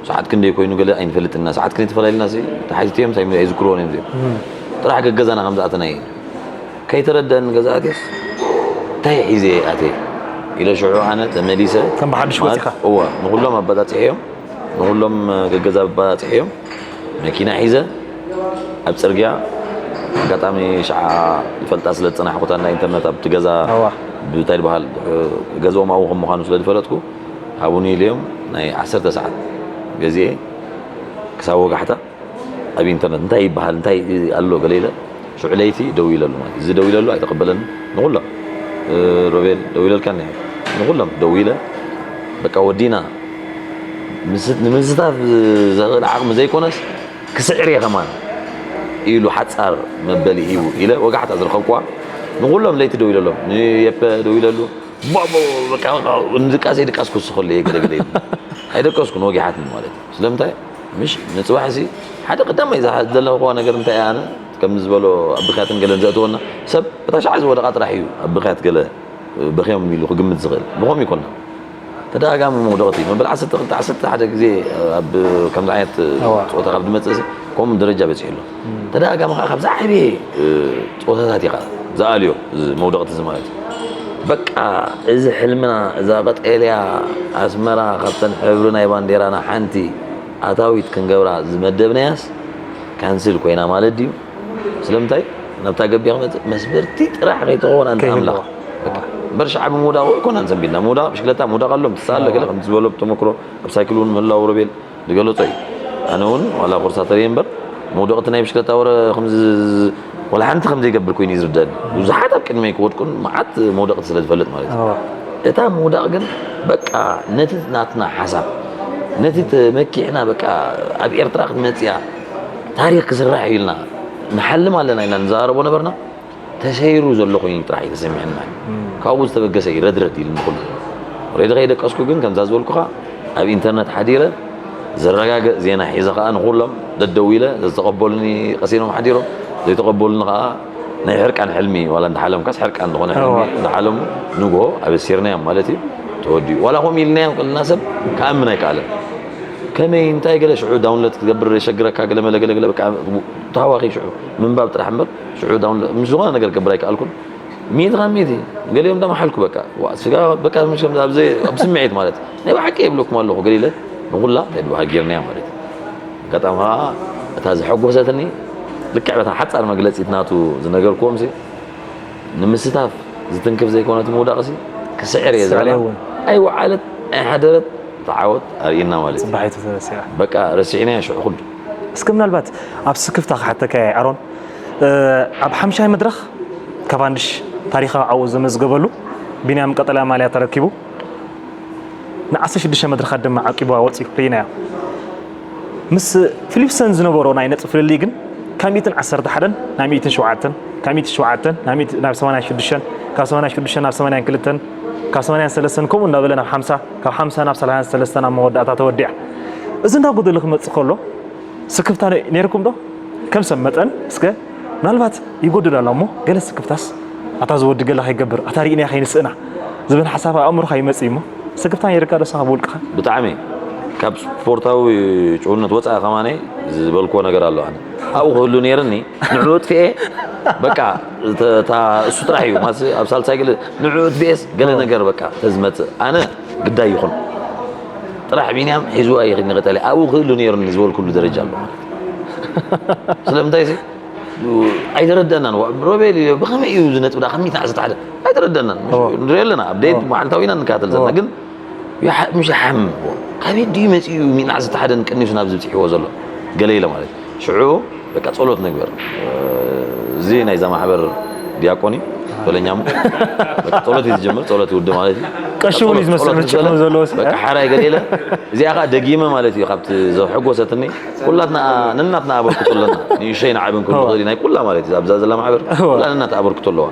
ሰዓት ክንደይ ኮይኑ ገለ ኣይንፈልጥና ሰዓት ክንደይ ተፈላለና ተሓቲቶም እንታይ ኣይዝክርዎን እዮም እዚኦም ጥራሕ ገገዛና ከም ዝኣተና እዩ ከይተረደን ገዛእትስ እንታይ ሒዘ ኣተ ኢለ ሽዑ ኣነ ተመሊሰ ከም ብሓድሽ ወፂኻ እዋ ንኩሎም ኣባፃፂሐ እዮም ንኹሎም ገገዛ ባፅሐዮም መኪና ሒዘ ኣብ ፅርግያ ኣጋጣሚ ሸዓ ዝፈልጣ ስለ ዝፀናሕኩ እታ እንዳ ኢንተርነት ኣብቲ ገዛ እንታይ ዝበሃል ገዝኦም ኣብኡ ከም ምዃኑ ስለ ዝፈለጥኩ ሃቡኒ ኢለዮም ናይ ዓሰርተ ሰዓት ገዚኤ ክሳብ ወጋሕታ ኣብ ኢንተርነት እንታይ ይበሃል እንታይ ኣሎ ገለ ኢለ ሽዑ ለይቲ ደዊለሉ ማለት እዚ ደዊለሉ ኣይተቐበለኒ ንኹሎም ሮቤል ደዊለልካ እኒሀ ንኹሎም ደዊለ በቃ ወዲና ንምስታፍ ዘኽእል ዓቕሚ ዘይኮነስ ክስዕር እየ ከማን ኢሉ ሓፃር መበሊ ሂቡ ኢለ ወጋሕታ ዝረኸብኩዋ ንኹሎም ለይቲ ደዊለሎም ንየፐ ደዊለሉ ንድቃሰይ ድቃስ ክውስኸሉ እየ ገለገለ ኣይደቀስኩን ወጊሓትኒ ማለት እዩ ስለምንታይ ምሽ ንፅባሕ ሲ ሓደ ቀዳማይ ዘለኹዋ ነገር እንታይ ኣነ ከም ዝበሎ ኣብኽያትን ገለን ዘእትወና ሰብ እታ ሻዕ ዝወደቓ ጥራሕ እዩ ኣብኽያት ገለ በኺዮም ኢሉ ክግምት ዝኽእል ብኸም ይኮና ተደጋጋሚ መውደቕቲ መበል ዓሰርተ ክልተ ዓሰርተ ሓደ ግዜ ኣብ ከምዚ ዓይነት ፆታ ካብ ዝመፅእ ሲ ከምኡ ደረጃ በፂሑ ኣሎ ተደጋጋሚ ከዓ ካብ ዝዓበየ ፆታታት እዩ ከዓ ዝኣልዮ እዚ መውደቕቲ እዚ ማለት እዩ በቃ እዚ ሕልምና እዛ ቀጠልያ ኣስመራ ካብተን ሕብሪ ናይ ባንዴራና ሓንቲ ኣታዊት ክንገብራ ዝመደብናያስ ካንስል ኮይና ማለት ድዩ ስለምንታይ ናብታ ገቢያ ክመፅእ መስበርቲ ጥራሕ ከይትኸውን ኣንተ ኣምላኽ እምበር ሸዓ ብምውዳቕ ኣይኮናን ዘንቢልና ምውዳቕ ብሽክለታ ምውዳቕ ኣሎ ምትስኣ ኣሎ ገለ ከምቲ ዝበሎ ብተመክሮ ኣብ ሳይክል እውን ምህላው ሮቤል ዝገለጾ እዩ ኣነ እውን ዋላ ኮርሳ ተርእየ እምበር መውደቕቲ ናይ ብሽክለታ ወረ ከምዚ ወላ ሓንቲ ከም ዘይገብር ኮይኑ እዩ ዝርደአኒ ብዙሓት ኣብ ቅድመይ ክወድቁን መዓት መውደቕቲ ስለ ዝፈልጥ ማለት እዩ እታ ምውዳቕ ግን በቃ ነቲ ናትና ሓሳብ ነቲ ተመኪሕና በቃ ኣብ ኤርትራ ክትመፅያ ታሪክ ክስራሕ እዩ ኢልና ንሓልም ኣለና ኢና ንዘራረቦ ነበርና ተሰይሩ ዘሎ ኮይኑ ጥራሕ እዩ ተሰሚዕና ካብኡ ዝተበገሰ እዩ ረድረድ ኢሉ ንኩሉ ሬዲ ከይደቀስኩ ግን ከምዛ ዝበልኩኻ ኣብ ኢንተርነት ሓዲረ ዘረጋግእ ዜና ሒዘ ከዓ ንኩሎም ደደዊለ ዝተቐበሉኒ ቀሲኖም ሓዲሮም ዘይተቐበሉኒ ከዓ ናይ ሕርቃን ሕልሚ ዋላ እንዳሓለምካስ ሕርቃን ዝኾነ ሕልሚ እንዳሓለሙ ንግሆ ኣበሲርናዮም ማለት እዩ ተወዲኡ ዋላ ከምኡ ኢልናዮም ከለና ሰብ ክኣምን ኣይከኣለን ከመይ እንታይ ገለ ሽዑ ዳውንሎድ ክትገብር የሸግረካ ገለ መለ ገለ ገለ በቃ ተሃዋኺ ሽዑ ምንባብ ጥራሕ እምበር ሽዑ ዳውንሎድ ምስ ዝኾነ ነገር ክገብር ኣይከኣልኩን ሚእቲ ካብ ሚእቲ ገሊኦም እንዳመሓልኩ በቃ ስጋ በቃ ኣብ ስምዒት ማለት ናይ ብሓቂ የብለኩም ኣለኹ ገሊለ ንኹላ እንታይ ድበሃል ጌርናያ ማለት ኣጋጣሚ ከዓ እታ ዘሐጎሰትኒ ልክዕ በታ ሓፃር መግለፂት ናቱ ዝነገርክዎም ሲ ንምስታፍ ዝትንክፍ ዘይኮነት ምውዳቕ ሲ ክስዕር እየ ዝበላ ኣይወዓለት ኣይሓደረት ተዓወት ኣርእና ማለት እዩ በቃ ረሲዕናዮ ሽዑ ኩሉ እስከ ምናልባት ኣብ ስክፍታ ክሓተካ ኣሮን ኣብ ሓምሻይ መድረኽ ካቫንድሽ ታሪኻዊ ዓወት ዘመዝገበሉ ቢንያም ቀጠልያ ማልያ ተረኪቡ ንዓሰርተ ሽዱሽተ መድረኻት ድማ ዓቂቡ ወፂኡ ርኢናዮ ምስ ፊሊፕሰን ዝነበሮ ናይ ነጥቢ ፍልልይ ግን ካብ ሚእትን ዓሰርተ ሓደን ናብ ሚእትን ሸውዓተን ካብ ሚእትን ሸውዓተን ናብ ሰማንያን ሽዱሽተን ካብ ሰማንያን ሽዱሽተን ናብ ሰማንያን ክልተን ካብ ሰማንያን ሰለስተን ከምኡ እንዳበለ ናብ ሓምሳ ካብ ሓምሳ ናብ ሰላሳን ሰለስተን ኣብ መወዳእታ ተወዲኣ እዚ እንዳጎደለ ክመፅእ ከሎ ስክፍታ ነይርኩም ዶ? ከም ሰብ መጠን እስከ ምናልባት ይጎድል ኣሎ እሞ ገለ ስክፍታስ ኣታ ዝወዲ ገለ ከይገብር ኣታ ርኢናያ ከይንስእና ዝብል ሓሳብ ኣእምሮኻ ይመፅእ እሞ ስክፍታ ነይርካ ዶ ንስኻ ብውልቅኻ? ብጣዕሚ ካብ ስፖርታዊ ጭውነት ወፃኢ ከማነ ዝበልክዎ ነገር ኣሎ። ኣነ ኣብኡ ክህሉ ነይርኒ፣ ንዑ ኣጥፍኤ፣ በቃ፣ እተ-፣ እታ እሱ ጥራሕ እዩ። ማስ ኣብ ሳልሳይ ገለ ንዑ ኣጥፍኤስ ገለ ነገር በቃ ተዝመፅእ፣ ኣነ ግዳይ ይኹን ጥራሕ ቢንያም ሒዝዋ ይኽኒ ቀጠለ ኣብኡ ክህሉ ነይርኒ ዝበልኩሉ ደረጃ ኣሎ። ስለምንታይ ሲ ኣይተረደናን። ዋ-፣ ሮቤል እዩ፣ ብኸመይ እዩ እዚ ነጥቢ ደኣ ካብ ሚእትን ዓሰርተ ሓደ? ኣይተረደናን። እዎ። ንሪኦ ኣለና፣ ኣብ ደየት እዎ። መዓልታዊ ኢና ንከታተል ዘለና። እዎ። ግን ይሓ-፣ ምሽ ይሓምም። ካበይ ድዩ መጺኡ ሚእትን ዓሰርተ ሓደን ቀኒሱ ናብዚ ብጺሕዎ ዘሎ? ገለ ኢለ ማለት እዩ። ሽዑ በቃ ጸሎት ንግበር። እዚ ናይዛ ማሕበር ዲያቆን እዩ፣ ቶለኛ እሞ። በቃ ጸሎት እዩ ዝጀምር፣ ጸሎት ይውድእ ማለት እዩ። ቀሺ እውን እዩ ጸሎት፣ ዝመስል ጸሎት ምስ ጨኑ ንበለ። ዘለዎ ሰብ። በቃ ሓራይ ገለ ኢለ፣ እዚኣ ኸኣ ደጊመ ማለት እዩ፣ ካብቲ ዘሐጎሰትኒ፣ ኩላትና ነናትና ኣበርክቶ ኣለና። ንእሽተይ ንዓብን ክንብል እወ። ንኽእል ኢና፣ ናይ ኩላ ማለት እዩ፣ ኣብዛ ዘላ ማሕበር እወ። ኩላ ነናታ ኣበርክቶ ኣለዋ።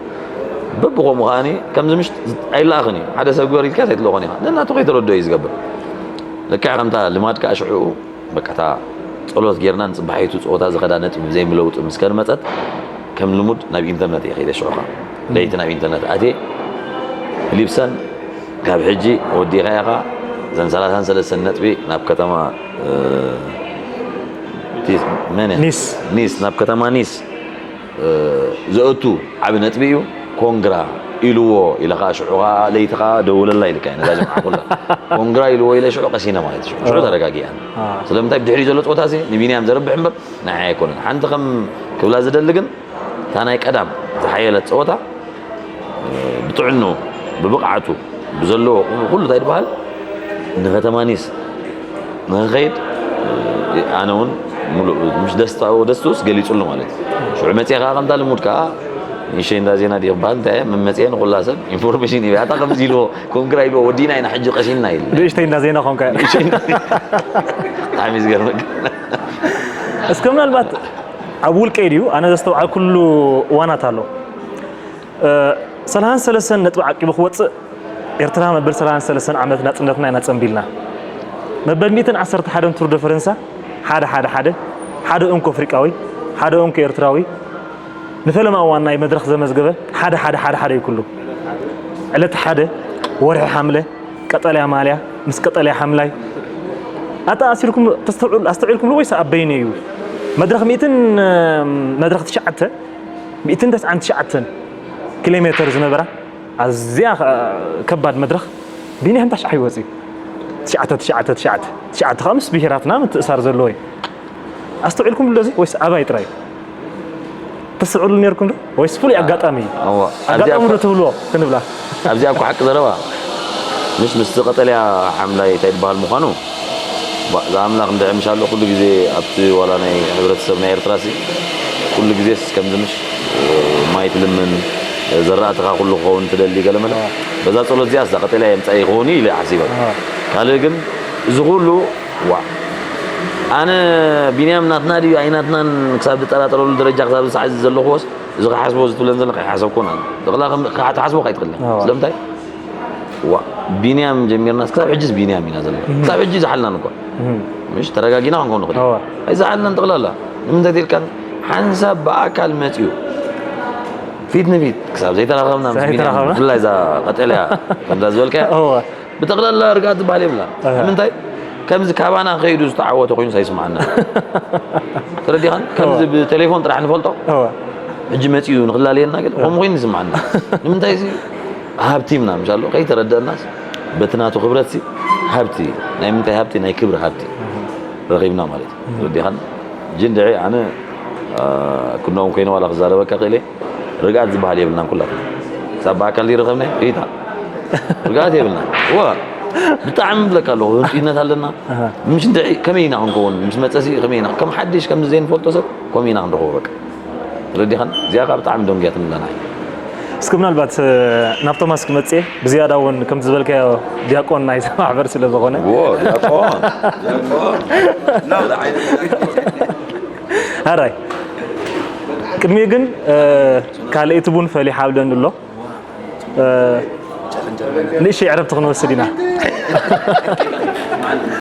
በብኸምኡ ከኣኒ ከምዚ ምሽ ኣይለኣኽን እዩ። ሓደ ሰብ ግበር ኢልካስ ኣይትልእኾን ኢኻ። ነናቱ ከይተረድኦ እዩ ዝገብር። ልክዕ ከምታ ልማድ ከኣ ሽዑ፣ በቃ፣ እታ ጸሎት ጌርና ንጽባሒቱ ጸወታ ዝኸዳ ነጥቢ ብዘይምለውጢ ምስ ከድመጸት፣ ከም ልሙድ ናብ ኢንተርነት እየ ከይደ። ሽዑ ከኣ ለይቲ ናብ ኢንተርነት ኣትየ፣ ፊሊፕሰን፣ ካብ ሕጂ ወዲእካ ኢኻ፣ እዘን ሰላሳን ሰለስተን ነጥቢ ናብ ከተማ፣ እ፣ ቲ-፣ መን እያ? ኒስ። ኒስ፣ ናብ ከተማ ኒስ፣ እ፣ ዘእቱ ዓቢ ነጥቢ እዩ። ኮንግራ ኢልዎ ኢለ ኸኣ ሽዑ ኸኣ ለይቲ ኸኣ ደውለላ ኢልካ እየ፣ ነዛ ጅምዓ ኩላ። ኮንግራ ኢልዎ ኢለ ሽዑ ቀሲነ ማለት እዩ። ሽዑ፣ ሽዑ ኣዎ። ተረጋጊኣን። ኣዎ። ስለምንታይ ብድሕሪኡ ዘሎ ጸወታ እዚ ንቢንያም ዘርብሕ እምበር ንዓይ ኣይኮነን። ሓንቲ ከም ክብላ ዝደሊ ግን፣ እታ ናይ ቀዳም ዝሓየለት ጸወታ፣ እ፣ ብጥዕኑ፣ ብብቕዓቱ፣ ብዘለዎ ኩሉ እንታይ ዝበሃል ንከተማ ኒስ ንኽኸይድ፣ እ፣ ኣነ እውን ሙሉእ፣ ምስ ደስታ-፣ ደስትኡስ ገሊጹሉ ማለት እዩ። ሽዑ መጺአ ከኣ ከምታ ልሙድ ከኣ፣ ንእሽተይ እንዳ ዜና ድዩ ክበሃል እንታይ እየ፣ መመጺአ ንኹላ ሰብ ኢንፎርሜሽን ይህብ። ኣታ ከምዚ ኢልዎ፣ ኮንግራ ኢልዎ፣ ወዲእና ኢና ሕጂ ቀሲንና ኢሉ። ንእሽተይ እንዳ ዜና ኾንካ። ንእሽተይ እንዳ ዜና። ብጣዕሚ እዩ ዝገርመካ። እስከ ምናልባት ኣብ ውልቀይ ድዩ? ኣነ ዘስተውዓልኩሉ እዋናት ኣሎ። እ፣ ሰላሳን ሰለስተን ነጥቢ ዓቂቡ ክወጽእ፣ ኤርትራ መበል ሰላሳን ሰለስተን ዓመት ናጽነትና ኢና ጸንቢልና። መበል ሚእትን ዓሰርተ ሓደን ቱር ደ ፈረንሳ፣ ሓደ ሓደ ሓደ፣ ሓደ እንኮ ኣፍሪቃዊ፣ ሓደ እንኮ ኤርትራዊ፣ ንፈለማ እዋን ናይ መድረኽ ዘመዝገበ፣ ሓደ ሓደ ሓደ ሓደ እዩ ኩሉ። ዕለት ሓደ፣ ወርሒ ሓምለ፣ ቀጠልያ ማልያ ምስ ቀጠልያ ሓምላይ። ኣታ ኣሲልኩም ተስተውዕሉ-፣ ኣስተውዒልኩምሉ ወይስ ኣብ በይኑ እዩ? መድረኽ ሚእትን፣ መድረኽ ትሽዓተ፣ ሚእትን ተስዓን ትሽዓተን ኪሎ ሜተር ዝነበራ ኣዝያ ኸ-፣ ከባድ መድረኽ ቢንያም ታሽዓ ይወጽእ እዩ። ትሽዓተ፣ ትሽዓተ፣ ትሽዓተ፣ ትሽዓተ ኸኣ ምስ ብሄራትና ምትእሳር ዘለዎ እዩ። ኣስተውዒልኩምሉ ዶ እዚ ወይስ ኣባይ ጥራይ? ተስተውዕሉ ነይርኩም ዶ? ወይስ ፍሉይ ኣጋጣሚ እዩ? እዋ፣ ኣብዚኣ ኣጋጣሚ ዶ እኳ ትብልዎ ክንብላ? ኣብዚኣ እኮ ሓቂ ዘረባ፣ ምስ፣ ምስቲ ቀጠልያ ሓምላይ እንታይ ዝበሃል ምዃኑ፣ ባ-፣ እዛ ኣምላኽ እንድዒ ምሽ ኣሎ፣ ኩሉ ግዜ ኣብቲ ዋላ ናይ ሕብረተሰብ ናይ ኤርትራሲ፣ ኩሉ ግዜስ ከምዚ ምሽ፣ ማይ ትልምን፣ ዘራእትኻ ኩሉ ክኸውን ትደሊ ገለ መለ። ኣዋ። በዛ ጸሎት እዚኣስ እዛ ቀጠልያ የምጻእ ይኸውን እዩ ኢለ ሓሲበ። ኣዋ። ካልእ ግን፣ እዚ ኩሉ፣ ዋ፣ ኣነ ቢንያም ናትና ድዩ ኣይናትናን ክሳብ ዝጠራጠረሉ ደረጃ ክሳብ ዝሳዕ እዚ ዘለኹዎስ፣ እዚ ክሓስቦ ዝትብለን ዘሎ ከይሓሰብኩን ኣነ። ዝኽላ ከም-፣ ክትሓስቦ ከይትኽእልን። ኣዋ። ስለምንታይ? ዋ፣ ቢንያም ጀሚርናስ ክሳብ ሕጂስ ቢንያም ኢና ዘለና። እም። ክሳብ ሕጂ ዝሓልናን እኳ። እም። ምሽ ተረጋጊና ክንከውን ንኽእል። ኣዋ። ኣይዝሓልናን ጠቕላላ። ንምንታይ ትልካን? ሓንሳብ ብኣካል መጺኡ ፊት ንፊት ክሳብ ዘይተራኸብና ምስ ቢንያም፣ ዘይተራኸብና? ብፍላይ እዛ ቀጠልያ ከምዛ ዝበልካያ፣ ኣዋ። ብጠቕላላ ርግኣት ዝበሃል የብላን። ኣሃ። ንምንታይ? ከምዚ ካባና ከይዱ ዝተዓወተ ኮይኑስ ኣይስምዓና። ተረዲኻን? ከምዚ እዋ። ብቴሌፎን ጥራሕ ንፈልጦ። እዋ። ሕጂ መጺኡ ንኽላለየና ግን እዋ። ከምኡ ኮይኑ ይስምዓና። ንምንታይ እዚ ሃብቲ ምናምን ምሻሎ ከይተረደእናስ በቲ ናቱ ክብረትሲ ሃብቲ፣ ናይ ምንታይ ሃብቲ? ናይ ክብሪ ሃብቲ እህ። ረኺብና ማለት እዩ። እህ። ተረዲኻን? ሕጂ እንድዒ ኣነ፣ አ፣ ክንድኦም ኮይነ ዋላ ክዛረበካ ክእለ ርግኣት ዝበሃል የብልናን ኩላትና። ክሳብ ብኣካል ዘይረኸብና፣ ሪታ፣ ርግኣት የብልናን። እዋ፣ ብጣዕሚ እብለካ ኣለኹ፣ ህንጡይነት ኣለና። ኣሃ። ምሽ እንተ ከመይ ኢና ክንከውን? ምስ መጸሲ ከመይ ኢና? ከም ሓድሽ፣ ከምዚ ዘይንፈልጦ ሰብ ከመይ ኢና ክንረኽቦ? በቃ። ተረዲኻን? እዚኣ ከኣ ብጣዕሚ ደንጉያትኒ ኣላ ንዓይ። እስኪ ምናልባት፣ እ፣ ናብ ቶማስ ክመጽእ እየ። ብዝያዳ እውን ከምቲ ዝበልካዮ ዲያቆን ናይዛ ማሕበር ስለ ዝኾነ። ዎ፣ ዲያቆን፣ ዲያቆን። ሕራይ። ቅድሚኡ ግን፣ እ፣ ካልኣይቲ ቡን ፈሊሓ ኣብለኒ ኣሎ። እ፣ ንእሽተይ ዕረፍቲ ክንወስድ ኢና።